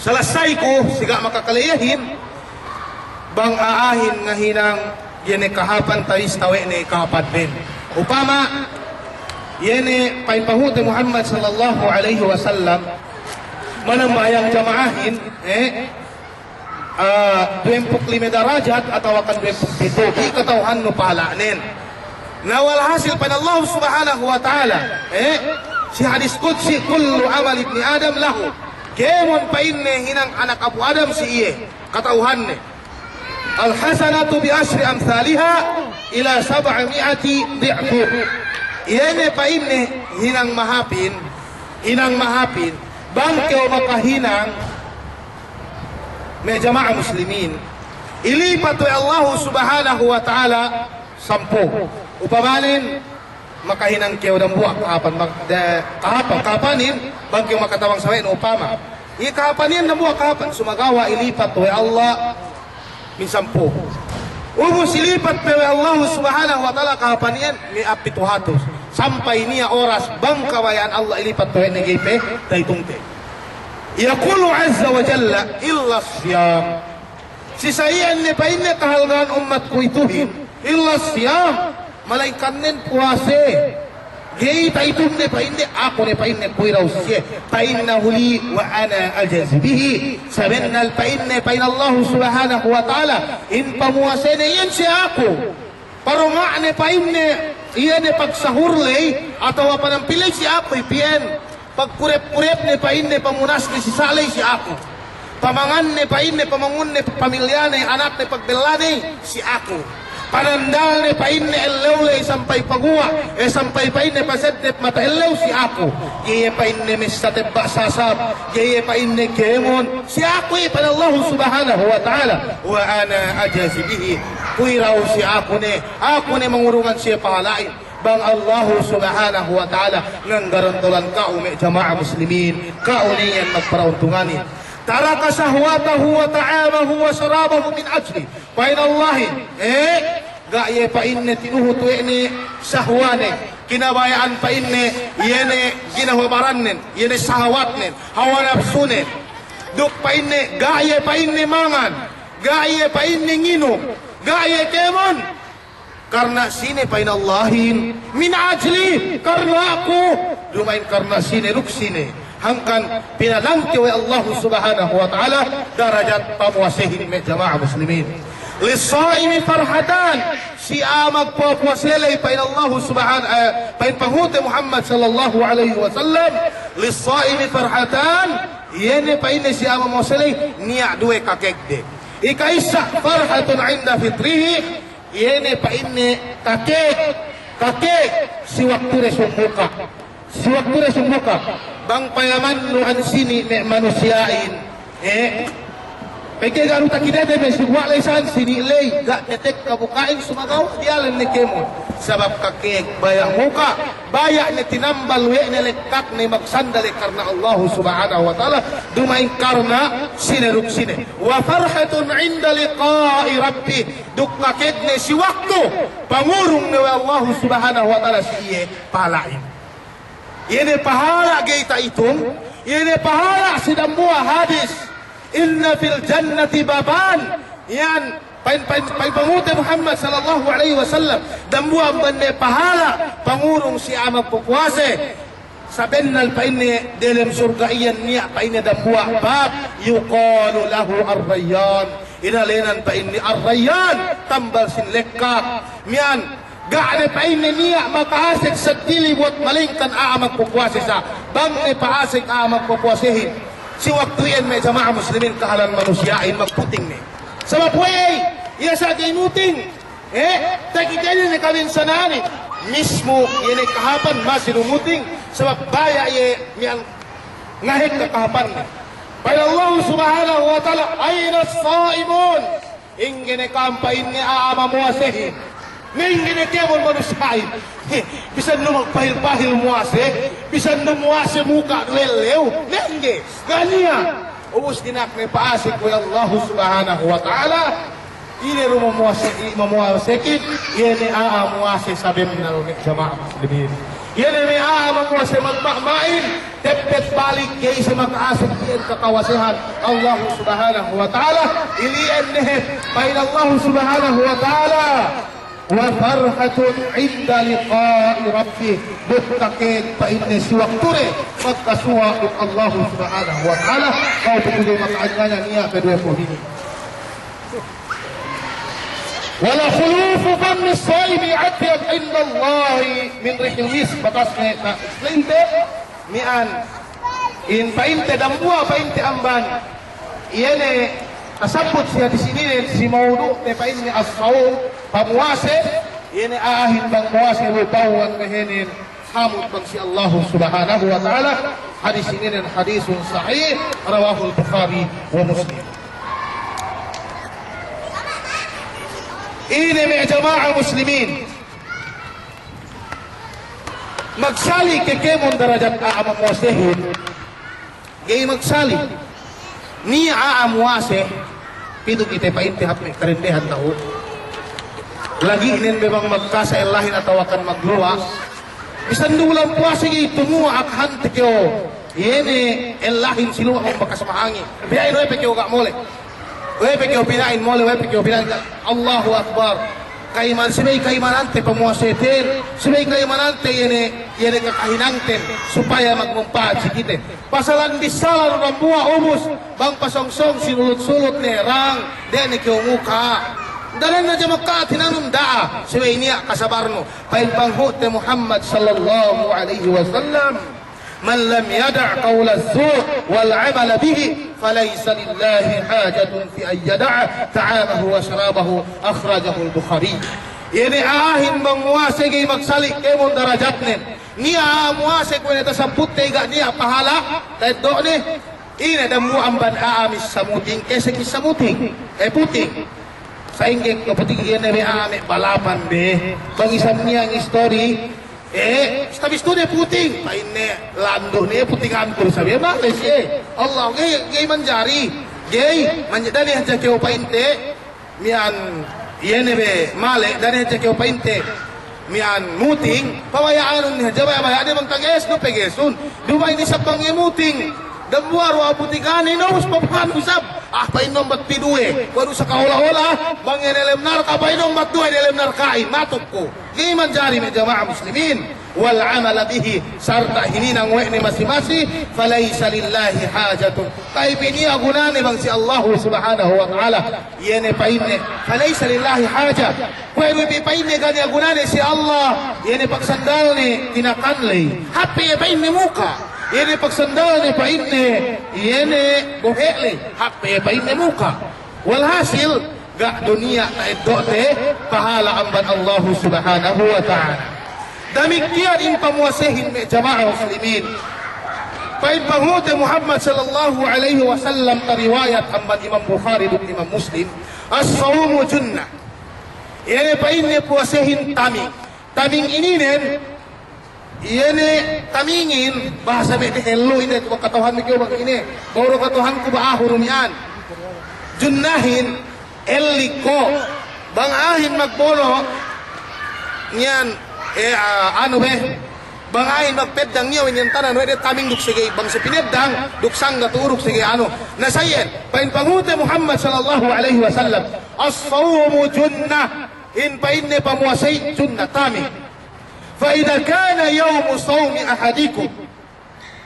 Salasayku, si ga' makakaleyahin, bang a'ahin ngahinang iye ne kahāpan, tawis tawe'ne kahāpannen. Upama, iye ne pa'in panghu'te Muhammad sallallahu alaihi wasallam, manambahayang jama'ahin, eh, ah, duwempū' lime darajat atawa kan duwempū' pitu', ga'i kata'uhannu pahala'nen. Na walhasil pa'in Allah Subhanahu wa Ta'ala, eh, si hadis qudsi, kullu amali ibni Adam lahu. Kēmon pa'inne hinang anak apu' Adam si iye, kata'uhanne. Al-hasanatu bi ashri amthaliha ila sab'i mi'ati di'fin. Iye ne pa'inne hinang mahāpin, hinang mahāpin, bang kew makahinang, me' jama'a muslimin, ilipat we' Allahu Subhanahu wa Ta'ala sampū'. Upamanen, makahinang kew dambuwa' kahāpan, mak-, de-, kahāpan, kahāpanin, bang kew makatabang sawe'nu upama. Iye kahāpan iyan dambuwa' kahāpan, sumagawa' ilipat we' Allah minsampū'. Ubus ilipat pe we' Allah Subhanahu wa Ta'ala kahāpan iyan, me' a'a pitu hatus. Sampay niya' oras bang kabaya'an Allah ilipat we' ne ga'i pe ta'itungte. Yaqulu azza wa jalla, illa siyam. Si sa iyan ne pa'inne kahalga'an ummatku ituhin, illa siyam, malaingkan nen puwase. Ga'i ta'itungne pa'inne, aku ne pa'inne kuwe' daw siye. Fa innahu li wa ana ajzi bihi. Sabennal pa'inne, pa'in Allahu Subhanahu wa Ta'ala, in pamuwasene iyan si aku. Paronga'ne pa'inne, iye ne pagsahur ley, atawa panampil ley si aku, ipi'en. Pagkurep-kurepne pa'inne, pamunasne si sa' ley si aku. Pamanganne pa'inne, pamangunne, pamilyane, anakne, pagbellaney si aku. Panandalne pa'inne ellew ley sampay paguwa', e sampay pa'inne paseddep mata ellew si aku. Ga'i iye pa'inne missā tebba' sasab, ga'i iye pa'inne kēmon, si aku iye pa'in Allahu Subhanahu wa Ta'ala. Wa ana ajzi bihi. Kuwe' dahu' si aku ne, aku ne mangurungan siye pahala'in. Bang Allahu Subhanahu wa Ta'ala nganggarantolan ka'u me' jama'a muslimin, ka'u ne iyan magparauntunganin. Taraka shahwatahu wa ta'amahu wa sharabahu min ajli. Pa'in Allahin, eh, ga' iye pa'inne tinuhut we' ne sahwane, kinabaya'an pa'inne iye ne ginhawa barannen, iye ne sahawatnen, hawa napsunen. Duk pa'inne, ga' iye pa'inne mangan, ga' iye pa'inne nginum, ga' iye kēmon. Karna' sine pa'in Allahin? Min ajli, karna' aku. Duma'in karna' sine duk sine. Hangkan pinalangke' we' Allahu Subhanahu wa Ta'ala darajat pamuwasehin me' jama'a muslimin. Lis-sa'imi farhatan, si a'a magpapuwase ley pa'in Allahu Subhan-, eh, pa'in Panghu'te Muhammad sallallahu alaihi wasallam, lis-sa'imi farhatan, iye ne pa'inne si a'a mamuwase ley niya' duwe kakegde. Ika'issa, farhatun inda fitrihi, iye ne pa'inne kakeg, kakeg si waktu de summuka'. Si waktu de summuka'. Bang payamannu ensini' me' manusiya'in, eh, pegge' ga' du takitete me' si guwa' ley san sini' ley, ga' tetekka buka'in sumagawa' diyalem ne kēmon. Sabab kakeg baya' muka', baya' ne tinambal we' ne lekkakne magsandal iye karna' Allahu Subhanahu wa Ta'ala, duma'in karna' sine duk sine. Wa farhatun inda liqa'i rabbih. Duk kakegde si waktu pangurung ne we' Allahu Subhanahu wa Ta'ala si iye pahala'in. Iye ne pahala' ga'i ta'itung, iye ne pahala' si dambuwa' hadis. Inna fil jannati baban. Iyan, pa'in, pa'in, pa'in Panghu'te Muhammad sallallahu alaihi wasallam, dambuwa' amban ne pahala' pangurung si a'a magpupuwase. Sabennal pa'inne delem surga' iyan niya' pa'inne dambuwa' bab, yuqalu lahu Ar-Rayyan. Inēnan pa'inne Ar-Rayyan, tambal sin lekkak. Miya'an, ga' ne pa'inne niya' maka'asek seddili buwat malengkan a'a magpupuwase sa. Bang ne pa'asek a'a magpupuwasehin, si waktu iyan me' jama'a muslimin kahalan manusiya'in magputing ne. Sabab we'ey, iye sa' ga'i muting. Eh, takitene ne kabinsana'anin. Mismu iye ne kahāpan masi du muting, sabab baya' iye miya'an ngahekka kahāpanne. Pa'in Allahu Subhanahu wa Ta'ala, "Aynas sa'imun?" Ingge ne ka'am pa'inne a'a mamuwasehin? Ingge ne kēmon manusiya'in? Bisan du magpahil-pahil muwase, bisan du muwase muka' du ellew, ingge? Ga' niya'. Ubus dina'ak ne pa'asek we' Allahu Subhanahu wa Ta'ala, ine du mamuwase, mamuwasehin, iye ne a'a muwase sabennal me' jama'a muslimin. Iye ne me' a'a mamuwase magma'ma'in, teppet balik ga'i siye maka'asek iyan kakawasehan Allahu Subhanahu wa Ta'ala, ili'en ne, pa'in Allahu Subhanahu wa Ta'ala, "Wa farhatun inda liqa'i rabbih." Duk kakek pa'inne si waktu de magkasuwa' duk Allahu Subhanahu wa Ta'ala, ka'u pe tu'u maka'anyaya niya' pe duwe pohon inin. "Wa la khulufu fammi sa'imi atyab indallahi min rihil misk." Bakas ne ta-, explain te, miya'an, in pa'inte dambuwa' pa'inte amban iye ne tasabbut si hadis ininen, si mawdu'te pa'inne as-sawm, pamuwase, iye ne a'ahin bang muwase lupawan behenen hamut bang si Allahu Subhanahu wa Ta'ala. Hadis ininen hadisun sahih, rawahul Bukhari wa Muslim. Ine me' jama'a muslimin, magsali' ke kēmon darajat a'a mamuwasehin? Ga'i magsali'. Niya' a'a muwase, pitu kite pa'inte hap me' kadendehan dahu'. Lagi'nen be bang magkasa ellahin atawakan magluwa'. Bisan du bulan puwase ga'i tumuwa' akahante kew. Iye ne ellahin si luwa' bang bakas mahangin. Biya'in we' pe kew ga' mole'. We' pe kew pina'in mole', we' pe kew pina'in ga'. Allahu Akbar. Ka'iman, subey ka'imanante pamuwaseten, subey ka'imanante iye ne, iye ne kakahinangten, supaya magmumpa'at si kite. Pasalan bissala du dambuwa' ubus, bang pasongsong sinulut-sulut ne rang, de' ne kew muka'. Danen hadja maka'at hinangnun da'a, subey niya' kasabarnu. Pa'in Panghu'te Muhammad sallallahu alaihi wasallam, من لم يدع قول الزور والعمل به فليس لله حاجة في أن يدع طعامه وشرابه. أخرجه البخاري. Iye ne a'ahin bang muwase ga'i magsali' kēmon darajatnen. Niya' a'a muwase kuwe' ne tasabutte ga' niya' pahala' ta'eddo'ne. Ine dambuwa' amban a'a missamuting, kēsek missamuting, eh, puting. Sa'ingge ko' puting, iye ne me' a'a me' balapan be. Bang isab niya' ngistori, eh, stabistu ne puting. Pa'inne landu' ne puting antur sabi. Male siye. Allah, ga'i, ga'i manjari. Ga'i, manja-, da'a ne hadja kew pa'inte. Miya'an, iye ne be, male, da'a ne hadja kew pa'inte. Miya'an muting, pabaya'anun ne hadja, baya'-baya' ne bang tage'esnu, page'esun. Duma'in isab bang iye muting. Dambuwa' du a'a puting inin, ubus pabaya'anun isab. Ah, pa'in ambat piduwe. Kuwe' du saka ola-ola, bang iye delem narka', pa'in ambat duwe delem narka'in. Matuk ku. Ga'i manjari me' jama'a muslimin. والعمل به, sarta' hininang we' ne masi-masi, فليس لله حاجة. Ga'i pe niya' gunane bang si Allahu Subhanahu wa Ta'ala. Iye ne pa'inne, فليس لله حاجة. Kuwe' du pe pa'inne ga' niya' gunane si Allah. Iye ne pagsandalne tinakan ley. Hāp pe iye pa'inne muka'. Iye ne pagsandalne pa'inne, iye ne bohe' ley. Hāp pe iye pa'inne muka'. Walhasil, ga' du niya' ta'eddo'te pahala' amban Allahu Subhanahu wa Ta'ala. Damikkiyan in pamuwasehin me' jama'a muslimin. Pa'in panghu'te Muhammad sallallahu alaihi wasallam, tariwayat amban Imam Bukhari duk Imam Muslim, الصوم جنة. Iye ne pa'inne puwasehin taming. Taming ininen, iye ne tamingin, bahasa me' dehellu ine, tu kata'uhanbi kew bang ine, bang du kata'uhanku ba'ahu du miya'an. Junnahin, ellig ko', bang a'ahin magbono', niyan, eh, ah, anu be, bang a'ahin magpeddang niya' we' niyan tanan we' de taming duk sege bang si pineddang, duk sangga tu'u duk sege anu. Na sa iyan, pa'in panghu'te Muhammad sallallahu alaihi wasallam, الصوم جنة. In pa'inne pamuwasehin junna taming. فإذا كان يوم صوم أحدكم.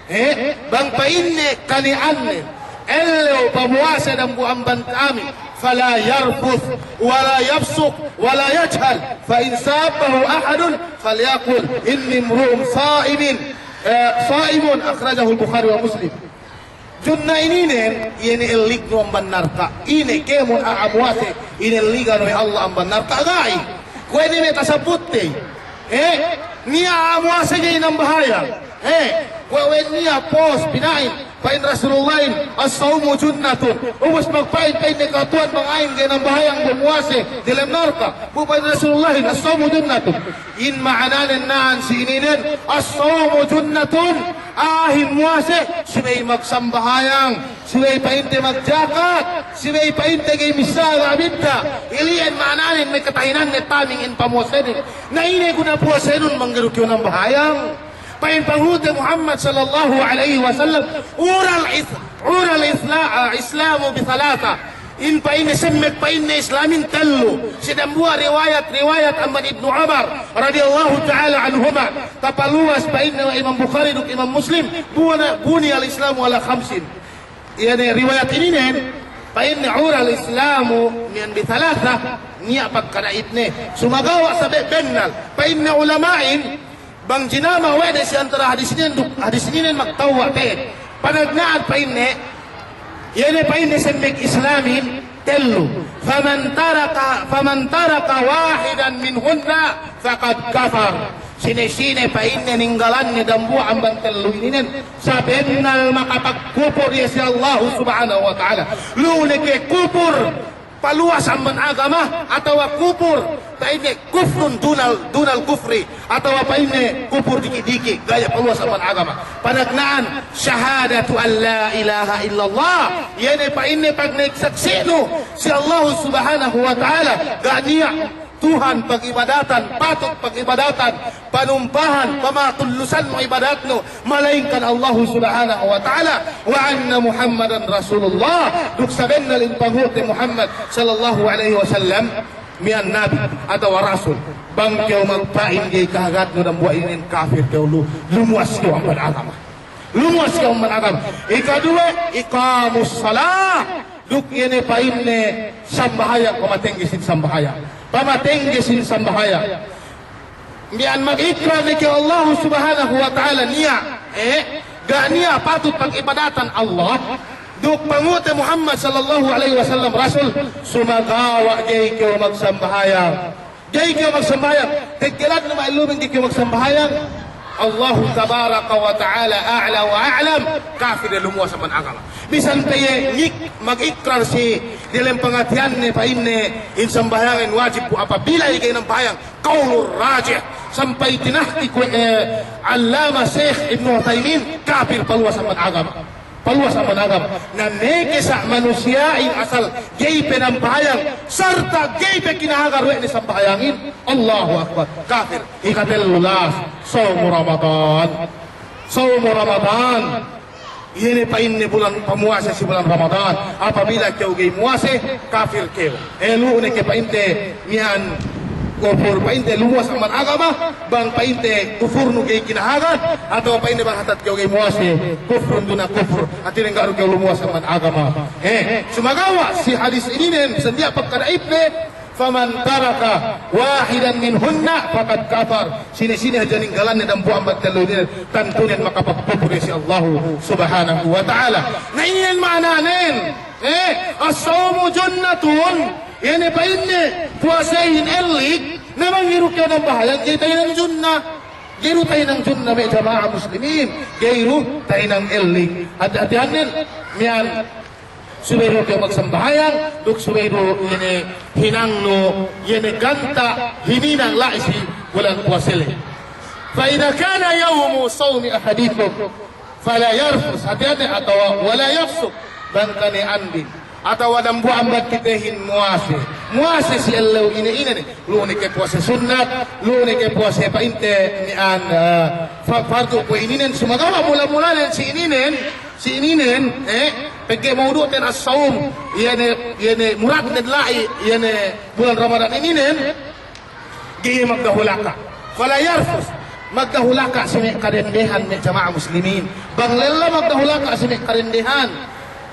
Eh, bang pa'inne kani'anne ellew pamuwase dambuwa' amban ka'amin, فلا يرفث ولا يفسق ولا يجهل، فإن سابه أحد فليقل إني امرؤ صائم، eh, صائم. أخرجه البخاري ومسلم. Junna ininen, iye ne ellignu amban narka'. Ine kēmon a'a muwase, inelligan we' Allah amban narka', ga'i. Kuwe' ne me' tasabutte. Eh, niya' a'a muwase ga'i nambahayang. Eh, kuwe' we' niya' pos pina'in. Pa'in Rasulullahin, الصوم جنة. Ubus magpa'in, pa'inne katuwan bang a'ahin ga'i nambahayang bu muwase delem narka'. Bu pa'in Rasulullahin, الصوم جنة. In ma'ananen na'an si ininen, الصوم جنة. A'ahin muwase, subey magsambahayang, subey pa'inte magjakat, subey pa'inte ga'i missā ga' bidda'. Ili'en ma'ananen me' katahinanne taming in pamuwasenin. Na ine guna puwasenun bang ga'i du kew nambahayang? Pa'in panghu'te Muhammad sallallahu alaihi wasallam, عرى الإس-، عرى الإسلا-، ah, الإسلام بثلاثة. In pa'inne semmek pa'inne Islamin tellu. Si dambuwa' riwayat-riwayat amban Ibnu Umar radiyallahu ta'ala anhuma. Tapaluwas pa'inne we' Imam Bukhari duk Imam Muslim, buna-, بني الإسلام على خمس. Iye ne riwayat ininen, pa'inne عرى الإسلام miya'an بثلاثة, niya' pagkana'itne. Sumagawa' sabe' bennal. Pa'inne ulama'in, bang jinama' we' de si antara hadis ininen duk hadis ininen magtewwa' te'ed. Panagna'an pa'inne, iye ne pa'inne semmek Islamin tellu. فمن ترك، فمن ترك واحدا منهن فقد كفر. Sine-sine pa'inne ninggalanne dambuwa' amban tellu ininen, sabennal makapagkupur iye si Allahu Subhanahu wa Ta'ala. Lu'u ne ke kupur paluwas amban agama, atawa kupur, pa'inne كفر دون، دون الكفر, atawa pa'inne kupur diki'-diki', ga' iye paluwas amban agama. Panagna'an, شهادة أن لا إله إلا الله. Iye ne pa'inne pagnek saksi'nu si Allahu Subhanahu wa Ta'ala, ga' niya' Tuhan pagibadatan, patut pagibadatan, panumpahan, pamatulusan mu ibadatnu, malaingkan Allahu Subhanahu wa Ta'ala, وأن محمدا رسول الله, duk sabennal in panghu'te Muhammad sallallahu alaihi wasallam miya'an nabi atawa rasul. Bang kew magpa'in ga'i kahagadnu dambuwa' inin, kafir kew, lu-, lumuwas kew amban agama. Lumuwas kew amban agama. Ikaduwe, إقام الصلاة. Duk iye ne pa'inne sambahayang, pamatengge sin sambahayang. Pamatengge sin sambahayang. Miya'an magikrar ne kew Allahu Subhanahu wa Ta'ala niya', eh, Ga' niya' patut pag'ibadatan Allah duk panghu'te Muhammad sallallahu alaihi wasallam Rasul, sumagawa' ga'i kew magsambahayang. Ga'i kew magsambahayang. Teggelan ne ma'ellumeng ga'i kew magsambahayang. Allahu tabaraka wa ta'ala a'la wa a'lam. Kafir de lumuwas amban agama. Bisan pe iye ngik-, magikrar si diyalem pangatiyanne pa'inne in sambahayangen wajib bu apabila iye ga'i nambahayang. Qaulur rajih, sampay tinahkik we', eh, Allama Sheikh Ibnu Uthaymin, kafir paluwas amban agama. Paluwas amban agama. Na meke sa' manusiya'in asal ga'i pe nambahayang, sarta' ga'i pe kinahagar we' ne sambahayangin. Allahu Akbar. Kafir. Ikatellu las, sawmu Ramadan. Sawmu Ramadan. Iye ne pa'inne bulan pamuwase si bulan Ramadan. Apabila kew ga'i muwase, kafir kew. E, lu'u ne ke pa'inte miya'an kufur, pa'inte lumuwas amban agama, bang pa'inte kufurnu ga'i kinahagan, atawa pa'inte bang hata't kew ga'i muwase, kufrun duna kufr, hātinen ga' du kew lumuwas amban agama. E, sumagawa' si hadis ininen, bisan niya' pagkada'ifne, faman taraka wahidan minhunna faqad kafar. Sine-sine hadja ninggalanne dambuwa' amban tellu inin, tantunen makapagkupur iye si Allahu Subhanahu wa Ta'ala. Na inin ma'ananen, eh, as-sawmu junnatun, iye ne pa'inne puwasehin ellig, na bang ga'i du kew nambahayang, ga'i tahinang junna. Ga'i du tahinang junna me' jama'a muslimin, ga'i du tahinang ellig. Hati-hatihannen, miya'an subey du kew magsambahayang, duk subey du iye ne hinangnu, iye ne ganta' hininang la'i si bulan puwase le. Fa idha kana yawmu sawmi ahadikum fala yarfus, hātinen atawa wala yafsuq, bang kani'anbin atawa dambuwa' amban kitehin muwase, muwase si ellew ine-ine ne, lu'u ne ke puwase sunnat, lu'u ne ke puwase pa'inte miya'an, eh, fa-, fardu kuwe' ininen, sumagawa' mula-mulanen si ininen, si ininen, eh, pegge' mawdu'ten as-sawm, iye ne, iye ne muradnen la'i, iye ne bulan Ramadan ininen, ga'i magdahulaka'. Fala yarfus, magdahulaka' si me' kadendehan me' jama'a muslimin. Bang lella magdahulaka' si me' kadendehan,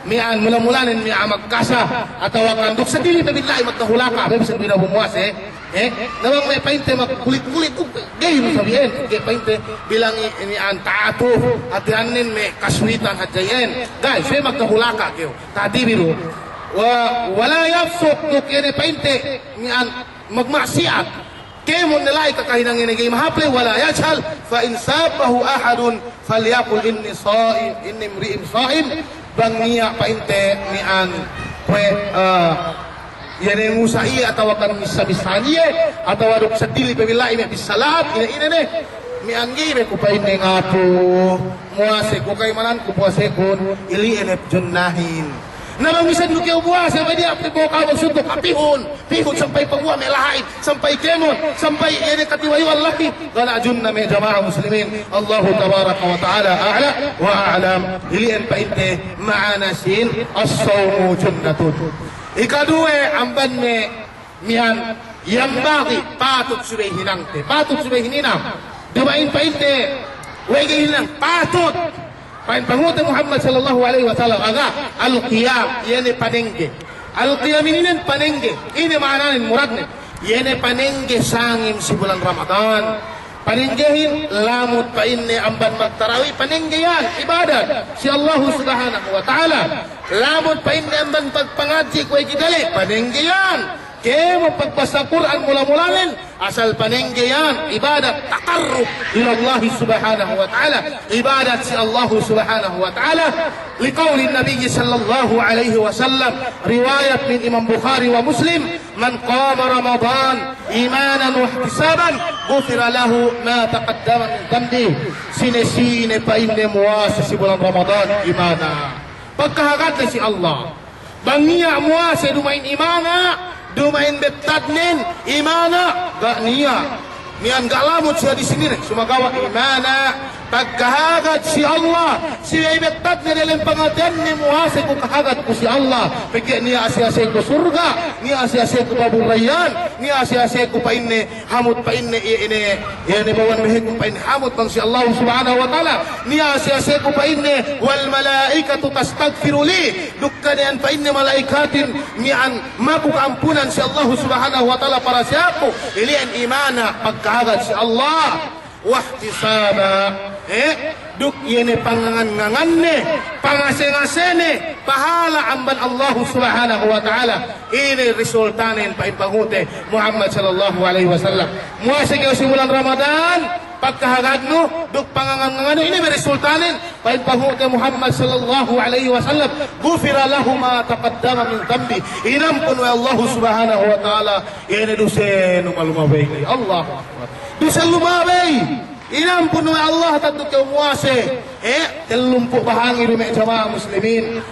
miya'an mula-mulanen miya'a magkasa, atawa kan duk sadili pe billahi magdahulaka', pe bisan bina bumuwase, eh? Na bang me' pa'inte magkulit-kulit, ga'i mu sabi'en, ga'i pa'inte bilang i-, ini an ta'atuf, hātinen me' kaswitan hadja iyan. Ga'i, subey magdahulaka' kew. Ta'dibi du. Wa, wala yafsuq, duk iye ne pa'inte, miya'an magma'siyat. Kēmon ne la'i kakahinang ine ga'i mahāp le, wala yajhal, fa in sabbahu ahadun falyaqul inni sa'im, inni imri'in sa'im. Bang niya' pa'inte miya'an kuwe', eh, iye ne ngusa' iye atawa kan missa-missa'an iye, atawa duk sadili pe billahi me' bissā lahat, ine-ine ne. Miya'an ga'i be ku pa'inne ngapu, muwase ku, ka'imananku puwasekun, ili'e ne junnahin. Na bang misan du kew muwase, bang niya' pe bu kaw magsunduk, apihun, pihun sampay paguwa' me' laha'in, sampay kēmon, sampay iye ne katiwayu'an la'i, ga' niya' junna me' jama'a muslimin. Allahu tabaraka wa ta'ala a'la wa a'lam. Ili'en pa'inte ma'ana sin as-sawmu junnatun. Ikaduwe amban me' miya'an, yanbaghi, patut subey hinangte, patut subey hininang. Duma'in pa'inte, we' ga'i hinang, patut. Pa'in panghu'te Muhammad sallallahu alaihi wasallam, aga, al-qiyam, iye ne panengge. Al-qiyam ininen panengge, ine ma'ananen, muradnen? Iye ne panengge sangem si bulan Ramadan. Panenggehin, lamud pa'inne amban magtarawi, panengge iyan, ibadat si Allahu Subhanahu wa Ta'ala. Lamud pa'inne amban pagpangadji' kuwe' kite le, panengge iyan. Kēmon pagbassa Kur'an mula-mulanen, asal panengge iyan, ibadat, taqarrub ilallahi subhanahu wa ta'ala, ibadat si Allahu subhanahu wa ta'ala. Liqawlin Nabiyyi sallallahu alaihi wasallam, riwayat min Imam Bukhari wa Muslim, "Man qama Ramadan imanan wa ihtisaban, ghufira lahu ma taqaddama min dhanbih." Sine-sine pa'inne muwase si bulan Ramadan imana, pagkahagadne si Allah. Bang niya' muwase duma'in imana, duma'in bettadnen imana, ga' niya'. Miya'an ga' lamud si hadis inin, sumagawa' imana pagkahagad si Allah, si bettadne delem pangateyanne muwase ku kahagad ku si Allah, pegge' niya' ase-ase ku surga', niya' ase-ase ku Babur Rayyan, niya' ase-ase ku pa'inne hamut pa'inne iye ine, iye ne bawan behekum pa'inne hamut bang si Allahu subhanahu wa ta'ala. Niya' ase-ase ku pa'inne, "Wal malaikatu tastaghfiru li." Duk kaniyan pa'inne mala'ikatin miya'an maku ka'ampunan si Allahu subhanahu wa ta'ala para si aku. Ili'en imana pagkahagad si Allah. Wahtisaba. Eh? Duk iye ne pangangan-nganganne, pangase-ngasene, pahala amban Allahu Subhanahu wa Ta'ala. Ine resultanen pa'in panghu'te Muhammad sallallahu alaihi wasallam. Muwase kew si bulan Ramadan, pagkahagadnu, duk pangangan-ngangannu, ine me' resultanen pa'in panghu'te Muhammad sallallahu alaihi wasallam. Ghufira lahu ma taqaddama min dhanbi. Inampun we' Allahu Subhanahu wa Ta'ala, iye ne dusenu malumabey. Allahu Akbar. Duse lumabey. Inampun we' Allah tantu kew muwase, eh, tellumpū' bahangi du me' jama'a muslimin.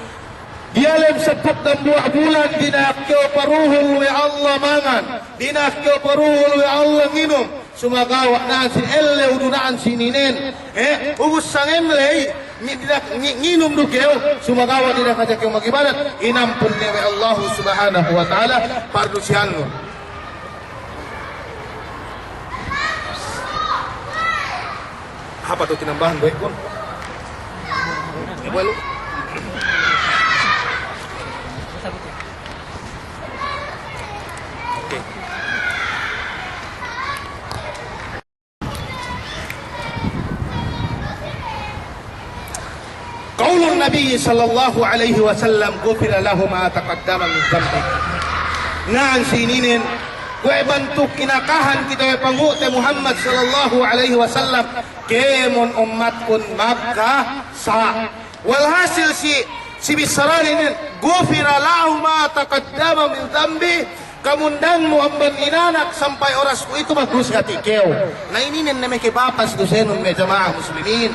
Diyalem sampū' dambuwa' bulan dina'ak kew paruhul we' Allah mangan, dina'ak kew paruhul we' Allah nginum, sumagawa' na'an si ellew du na'an si ininen, eh, ubus sangem ley, ngi-, dina'ak ngi-, nginum du kew, sumagawa' dina'ak hadja kew mag'ibadat, inampun ne we' Allahu Subhanahu wa Ta'ala pardusihannu. Hapa tu tinambahan, boy, kun? Ya, boy, lu. Oke. Qaulun Nabi sallallahu alaihi wasallam, "Ghufira lahu ma taqaddama min dhanbi." Na'an si ininen, kuwe' bantuk kinakahan kite we' panghu'te Muhammad sallallahu alaihi wasallam, kēmon ummatkun magkasa'. Walhasil si, si bissaranen inin, "Ghufira lahu ma taqaddama min dhanbi." Kamundangnu amban inanak sampay oras kuwe'itu magduse hati' kew. Na ininen ne meke bapas dusenun me' jama'a muslimin.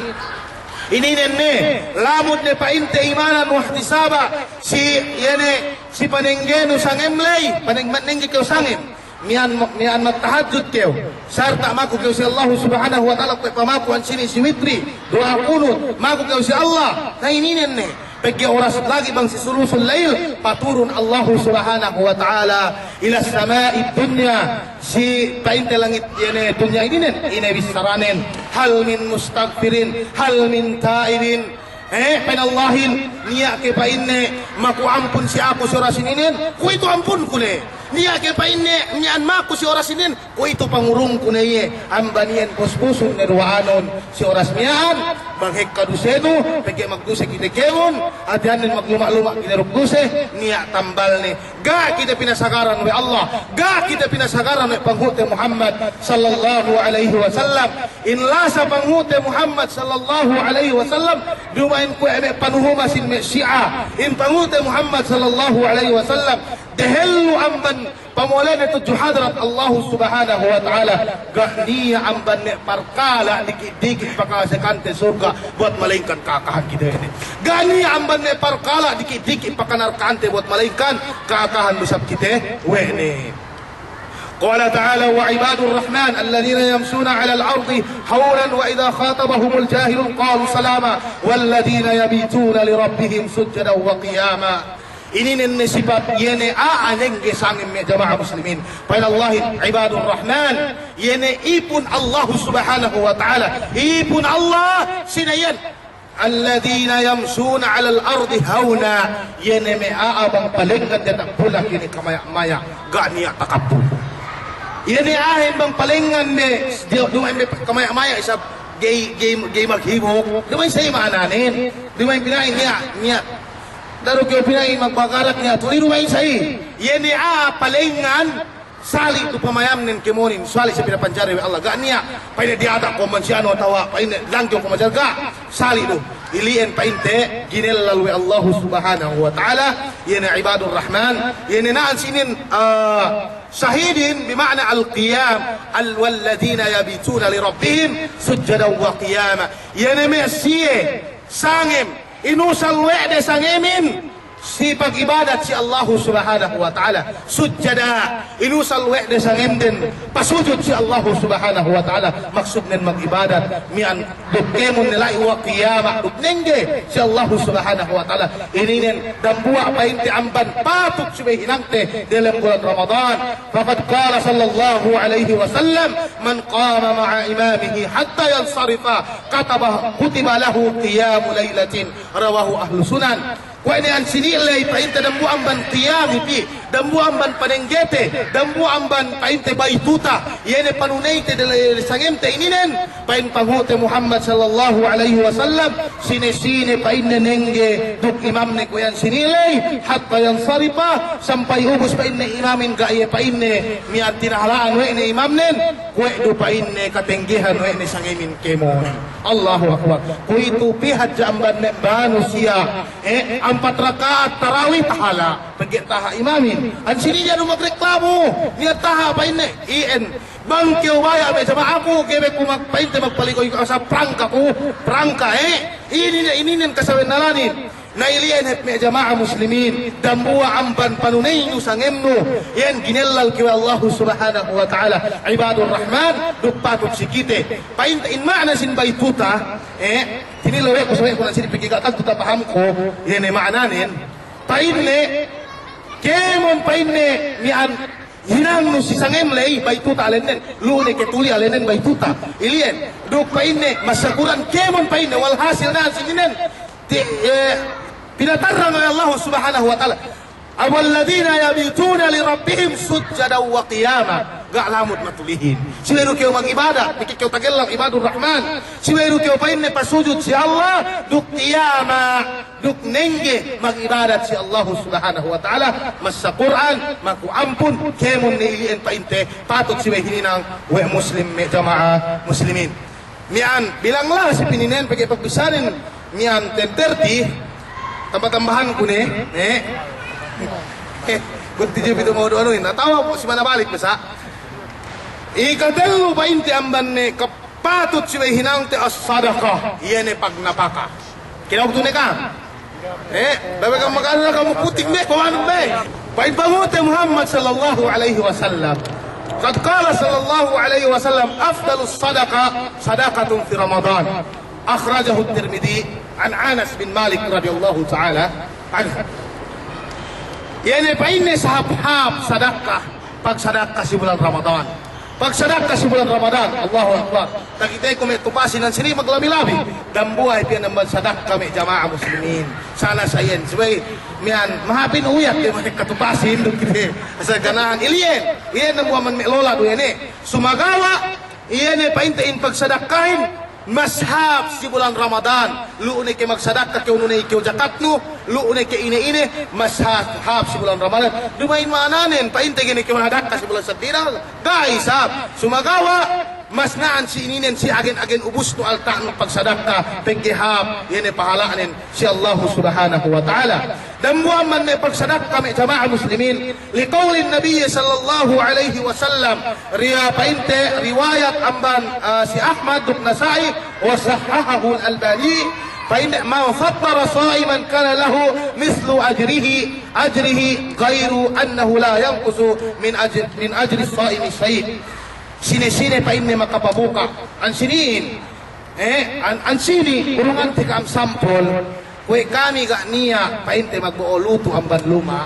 Ininen ne, lamud ne pa'inte imanan wahtisaba, si, iye ne, si panenggenu sangem ley, paneng-, manengge kew sangem. Miya'an, miya'an magtahajjud kew. Sarta' maku kew si Allahu Subhanahu wa Ta'ala kuwe' pamakuhan sini si witri, du'a kunut, maku kew si Allah. Na ininen ne. Pegge' oras lagi' bang si sulusul lail, paturun Allahu Subhanahu wa Ta'ala ila sama'id dunya, si pa'inte langit iye ne dunya ininen, ine bissaranen, "Hal min mustaghfirin, hal min ta'ibin." Eh, pa'in Allahin, niya' ke pa'inne maku ampun si aku si oras ininen, kuwe'itu ampunku ne. Niya' ke pa'inne miya'an maku si oras ininen, kuwe'itu pangurungku ne iye, amban iyan bus-busun ne duwa'anun, si oras miya'an, bang hekka dusenu, pegge' magduse kite kēmon, hātinen magluma'-luma' kite duk duse, niya' tambalne. Ga' kite pinasagaran we' Allah, ga' kite pinasagaran we' panghu'te Muhammad sallallahu alaihi wasallam. In lasa panghu'te Muhammad sallallahu alaihi wasallam, duma'in kuwe' me' panuhuma sin me' Shi'a. In panghu'te Muhammad sallallahu alaihi wasallam, dehellu amban pamolene tudju hadrat Allahu Subhanahu wa Ta'ala, ga' niya' amban me' parkala' diki'-diki' pakasekante surga' buwat malaingkan ka'akahan kite we' ne. Ga' niya' amban me' parkala' diki'-diki' pakanarka'ante buwat malaingkan ka'akahan du isab kite we' ne. Qala ta'ala, "Wa ibadur rahman alladhina yamshuna 'alal ardi hawnan wa idha khatabahumul jahilun qalu salama, walladhina yabituna li rabbihim sujjadan wa qiyama." Ininen ne sipat iye ne a'a nengge sangem me' jama'a muslimin. Pa'in Allahin, ibadur rahman, iye ne ipun Allahu Subhanahu wa Ta'ala. Ipun Allah, sine iyan? Alladhina yamshuna 'alal ardi hawna. Iye ne me' a'a bang palengngan diyata' bulak iye ne kamaya'-maya', ga' niya' takabbul. Iye ne a'ahin bang palengngan me' diya-, duma'in me' kamaya'-maya' isab ga'i, ga'i, ga'i maghibuk. Duma'in sa'i ma'ananen. Duma'in pina'in niya', niya'. Daru kew pina'in magbagarak niya', tuli duma'in sa'i. Iye ne a'a palengngan, sali' du pamayamnen kēmonin, sali' si pinapanjari we' Allah, ga' niya', pa'inne diyata' ko' mansiya' anu atawa pa'inne langkew ko' mansiya', ga', sali' du. Ili'en pa'inte, ginellal we' Allahu Subhanahu wa Ta'ala, iye ne ibadur rahman, iye ne na'an sinin, ah, sahidin, bi ma'na al-qiyam, al-, walladhina yabituna li rabbihim sujjadan wa qiyama. Iye ne me' siye, sangem, inusal we' de sangemin, si pag'ibadat si Allahu Subhanahu wa Ta'ala. Sujjada, inusal we' de sangemden pasujud si Allahu Subhanahu wa Ta'ala. Maksudnen mag'ibadat, miya'an duk kēmon ne la'i wa qiyama, duk nengge si Allahu Subhanahu wa Ta'ala. Ininen dambuwa' pa'inte amban patut subey hinangte delem bulan Ramadan. Faqad qala sallallahu alaihi wasallam, "Man qama ma'a imamihi hatta yansarifa, kataba, kutiba lahu qiyamu lailatin." Rawahu ahlu sunan. Kuwe' ne ensini' ley pa'inte dambuwa' amban qiyam hep, Dambuwa' amban panenggete, dambuwa' amban pa'inte baytuta, iye ne panuneyte diyalem sangemte ininen, pa'in panghu'te Muhammad sallallahu alaihi wasallam, sine-sine pa'inne nengge duk imamne kuwe' iyan sini ley, hatta yansarifa, sampay ubus pa'inne imamin ga' iye pa'inne miya'an tinahala'an we' ne imamnen, kuwe' du pa'inne katenggehan we' ne sangemin kēmon. Allahu Akbar. Kuwe'itu pī hadja amban me' manusiya', eh, ampat raka'at tarawih tahala'. Pegge' taha' imamin. Ensini' niya' du magreklamu. Niya' taha' pa'inne, iyan. Bang kew baya' me' jama'aku, ga'i be ku mag-, pa'inte magpaligoy asal prangkaku, prangka, eh. Inin, ininen kasabennalanin. Na ili'en hep me' jama'a muslimin, dambuwa' amban panuneynu sangemnu, iyan ginellal kew we' Allahu Subhanahu wa Ta'ala, Ibadur Rahman, duk patut si kite. Pa'inte in ma'ana sin baytuta, eh, tinilew we' ku sawe'ku nan sini pegge' ga' tantu tapahamku, iye ne ma'ananen. Pa'inne, kēmon pa'inne miya'an hinangnu si sangem ley, baytuta ēnnen, lu'u ne ke tuli ēnnen baytuta. Ili'en, duk pa'inne, massa Kur'an kēmon pa'inne, walhasil nan sininen, ti-, eh, pinatarrang we' Allahu Subhanahu wa Ta'ala. Walladhina yabituna li rabbihim sujjadan wa qiyama. Ga' lamud matulihin. Subey du kew mag'ibadat, diki' kew tagellal Ibadur Rahman. Subey du kew pa'inne pasujud si Allah, duk qiyama. Duk nengge mag'ibadat si Allahu Subhanahu wa Ta'ala, massa Kur'an, maku ampun, kēmon ne ili'en pa'inte, patut subey hininang we' muslim me' jama'a muslimin. Miya'an, bilang laha si pininen pegge' pagbisanin, miya'an ten thirty, tamba-tambahanku ne, eh. Eh, kunti je pitu mau du anuhin, atawa si mana balik masa. Ikatellu pa'inte amban ne kap- Patut subey hinangte as-sadaqah, iye ne pagnapaka. Kinaugtu ne ka'am? Eh, dawe ka'am magana kamu puting be, pamanun be. Pa'in panghu'te Muhammad sallallahu alaihi wasallam. Qad qala sallallahu alaihi wasallam, afdalus sadaqah sadaqatun fi Ramadan. Akhrajahu Tirmidhi an Anas bin Malik radiyallahu ta'ala anhu. Iye ne pa'inne sahāp-hāp sadaqah. Pagsadakka si bulan Ramadan. Pagsadakka si bulan Ramadan. Allahu Akbar. Takiteku me' tupasin nan sini maglabi-labi. Dambuwa' hep iyan amban sadakka me' jama'a muslimin. Sana sa iyan. Subey miya'an mahāpin uyak de me' katupasin duk kite. Asal ganahan ili'en. Iyan dambuwa' amban me' lola' du iyan ne. Sumagawa' iye ne pa'inte in pagsadakkahin. Mas hāp si bulan Ramadan, lu'u ne ke magsadakka kew nuney kew jakatnu, lu'u ne ke ine-ine, mas hāp, hāp si bulan Ramadan. Duma'in ma'ananen, pa'inte ga'i ne ke magsadakka si bulan seddili, ga'i isab. Sumagawa', mas na'an si ininen si agen-agen ubusnu alta'nu pagsadakka, pegge' hāp, iye ne pahala'nen si Allahu Subhanahu wa Ta'ala. Dambuwa' amban me' pagsadakka me' jama'a muslimin, لقول النبي صلى الله عليه وسلم, riwa-, pa'inte riwayat amban, ah, si Ahmad duk Nasa'i, وصححه الألباني, pa'inte, من فطر صائما كان له مثل أجره، أجره غير أنه لا ينقص من أجر، من أجر الصائم شيء. Sine-sine pa'inne makapabuka', ansinihin, eh, an-, ansini, urungante ka'am sampol, kuwe' kami ga' niya' pa'inte magbo'o lutu amban luma'.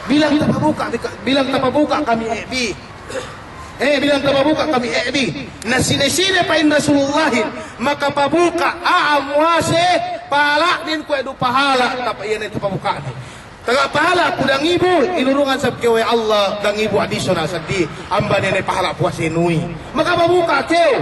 Bilang tapabuka', bika-, bilang tapabuka' kami e'bi. Eh, bilang tapabuka' kami e'bi. Na sine-sine pa'in Rasulullahin makapabuka' a'a muwase, pahala'nen kuwe' du pahala' tapa-, iye ne tapabuka'ne. Taga pahala' ku dangibu, inurungan sab kew we' Allah dangibu additional seddili. Amban iye ne pahala' puwasenuhin. Makapabuka' kew.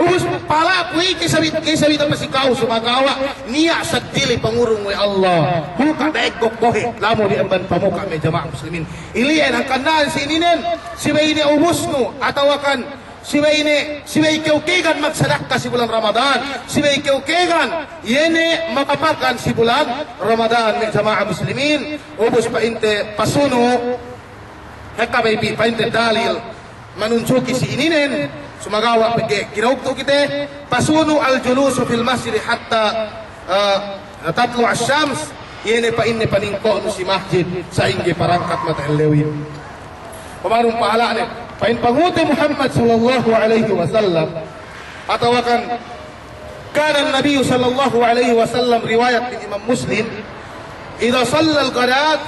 Ubus pahala' ku ike sabit, ke sabit apa si ka'u sumagawa'. Niya' seddili pangurung we' Allah. Buka' daeggok bohe'. Lamud iye amban pamuka' me' jama'a muslimin. Ili'en hangkan na'an si ininen. Subey ne ubusnu. Atawakan subey ne, subey kew kēgan magsadakka si bulan Ramadan. Subey kew kēgan. Iye ne makapakan si bulan Ramadan me' jama'a muslimin. Ubus pa'inte pasunu'. Hekka bay pi-, pa'inte dalil manunjuki si ininen, sumagawa' pegge' kinaugtu kite, pasunu' al-julusu fil masjidi hatta, eh, tatlu' ash-shams, iye ne pa'inne paningko'nu si masjid, sa'ingge parangkat mata ellewin. Pamanun pahala'ne, pa'in pangute Muhammad sallallahu alaihi wasallam, atawakan كان النبي صلى الله عليه وسلم, riwayat Imam Muslim, إذا صلى الغداة,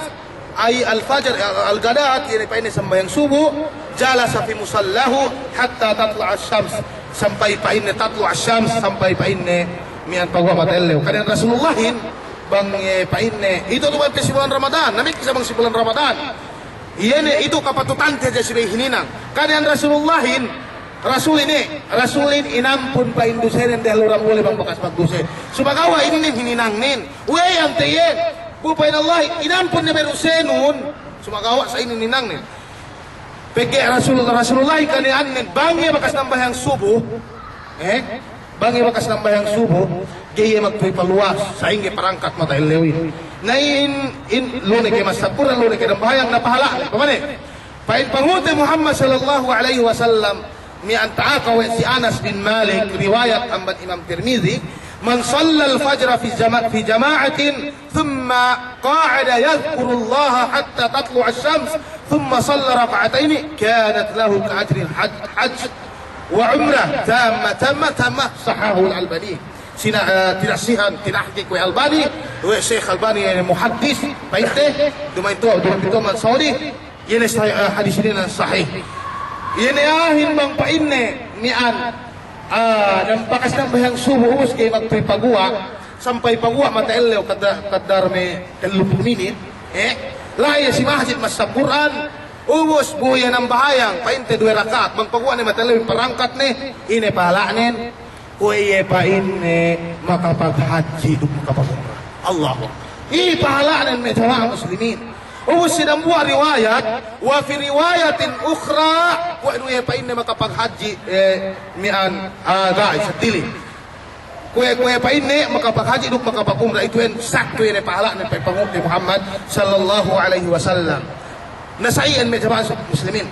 ay al-fajr, al-ghadat, iye ne pa'inne sambahayang subu, جلس في مصلاه حتى تطلع الشمس, sampay pa'inne tatlu' ash-shams, sampay pa'inne miya'an paguwa' mata ellew. Kaniyan Rasulullahin, bang, eh, pa'inne, itu tu bang si bulan Ramadan, namit kisa bang si bulan Ramadan. Iye ne itu kapatutante hadja subey hininang. Kani'an Rasulullahin, Rasulin e, Rasulin inampun pa'in dusenen dehellu dambuwa' bang bakas magduse. Sumagawa' inin hininangnen. We'ey ante iye. Bu pa'in Allah, inampun ne be dusenun. Sumagawa' sa inin hininangnen. Pegge' Rasul, Rasulullah kani'annen, bang iye bakas nambahayang subu, eh, bang iye bakas nambahayang subu, ga'i iye magtuwi paluwas, sa'ingge parangkat mata ellewin. Na in, in, lu ne ke massapurna, lu ne ke nambahayang, na pahala', pamane? Pa'in Panghu'te Muhammad sallallahu alaihi wasallam, miya'an ta'aka we' si Anas bin Malik, riwayat amban Imam Tirmidhi, من صلى الفجر في جما-، في جماعة ثم قعد يذكر الله حتى تطلع الشمس ثم صلى ركعتين كانت له كأجر الحج، حج وعمرة تامة، تامة، تامة، صححه الألباني. Sina-, eh, tinahsihan, tinahkik we' Albani, we' Sheikh Albani, eh, muhaddis, pa'inte, duma'in tu'u, duma'in tu'u man Saudi, iye ne sah-, eh, hadis inin sahih. Iye ne a'ahin bang pa'inne, miya'an, ah, nam-, bakas nambahayang subu ubus ga'i magtuwi paguwa', sampay paguwa' mata ellew kadda-, kaddar me' tellupū' minit, eh, la'i iye si masjid massa Kur'an, ubus bu iye nambahayang, pa'inte duwe raka'at, bang paguwa' ne mata ellew parangkat ne, ine pahala'nen, kuwe' iye pa'inne makapaghadji' duk makapagumra. Allahu Akbar. Iye pahala'nen me' jama'a muslimin. Ubus si dambuwa' riwayat, وفي رواية أخرى, kuwe' du iye pa'inne makapaghadji', eh, miya'an, ah, ga'i, seddili. Kuwe', kuwe' pa'inne makapaghadji' duk makapagumra, itu'en saktu iye ne pahala'nen pa'in Panghu'te Muhammad sallallahu alaihi wasallam. Na sa iyan me' jama'a muslimin.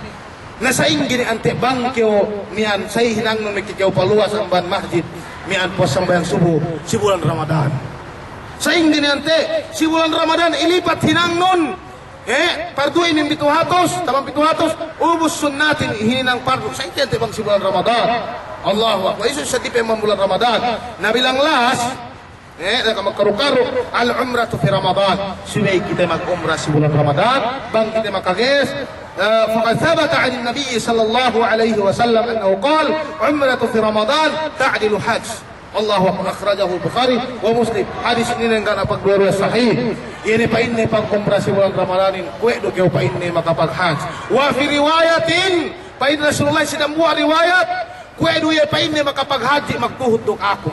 Na sa'ingge ne ante bang kew miya'an sa'i hinangnun meke kew paluwas amban masjid miya'an puwas sambahayang subu si bulan Ramadan. Sa'ingge ne ante si bulan Ramadan ilipat hinangnun. Eh, pardu inin pitu hatus, taman pitu hatus, ubus sunnatin hininang pardu. Sa'ingge ante bang si bulan Ramadan. Allahu Akbar. Isu' sadipe man bulan Ramadan. Na bilang las, eh, da'a kew magkaru-karu, العمرة في رمضان. Subey kite magumra si bulan Ramadan, bang kite makages, eh, فقد ثبت عن النبي صلى الله عليه وسلم أنه قال: عمرة في رمضان تعدل حج. Allahu Akbar, أخرجه البخاري ومسلم. Hadis inin ga' ne pagduwe-duwe sahih. Iye ne pa'inne pagumra si bulan Ramadanin, kuwe' du kew pa'inne makapaghadji'. وفي رواية, pa'in Rasulullah si dambuwa' riwayat, kuwe' du iye pa'inne makapaghadji' magtuhut duk aku.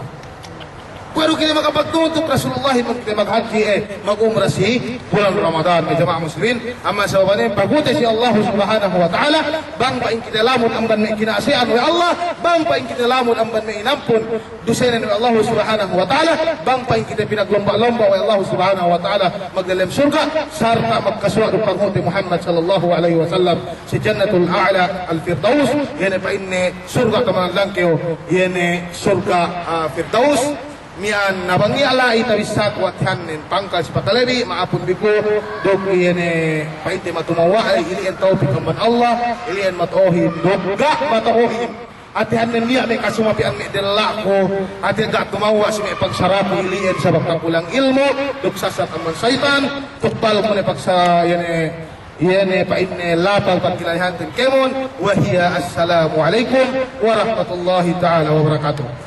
Kuwe' du kite makapagtuhut duk Rasulullah bang kite maghadji', eh, magumra si bulan Ramadan, me' jama'a muslimin. Amban sabab inin, pagute si Allah Subhanahu wa Ta'ala, bang pa'in kite lamud amban me' kina'ase'an we' Allah, bang pa'in kite lamud amban me' inampun dusenen we' Allah Subhanahu wa Ta'ala, bang pa'in kite pinaglomba'-lomba' we' Allah Subhanahu wa Ta'ala magdelem surga', sarta' magkasuwa' duk Panghu'te Muhammad sallallahu alaihi wasallam si Jannatul A'la Al-Firdaus, iye ne pa'inne surga' tamanan langkew, iye ne surga', ah, Firdaus. Miya'an na bang iye la'i tabissāku hātinen pangkal si pakalebi, ma'apun bi ku, duk iye ne pa'inte matumawwa', ili'en tawpik amban Allah, ili'en mato'ohin, duk ga' mato'ohin. Hātinen niya' me' kasumapi'an me' della'ku, hāti ga' tumawwa' si me' pagsaraku ili'en sabab kakulang ilmu', duk sasat amban saytan, tukbalku ne pagsa-, iye ne, iye ne pa'inne lapal pagkina'ihanten kēmon, wa hiya assalamu alaikum warahmatullahi ta'ala wabarakatuh.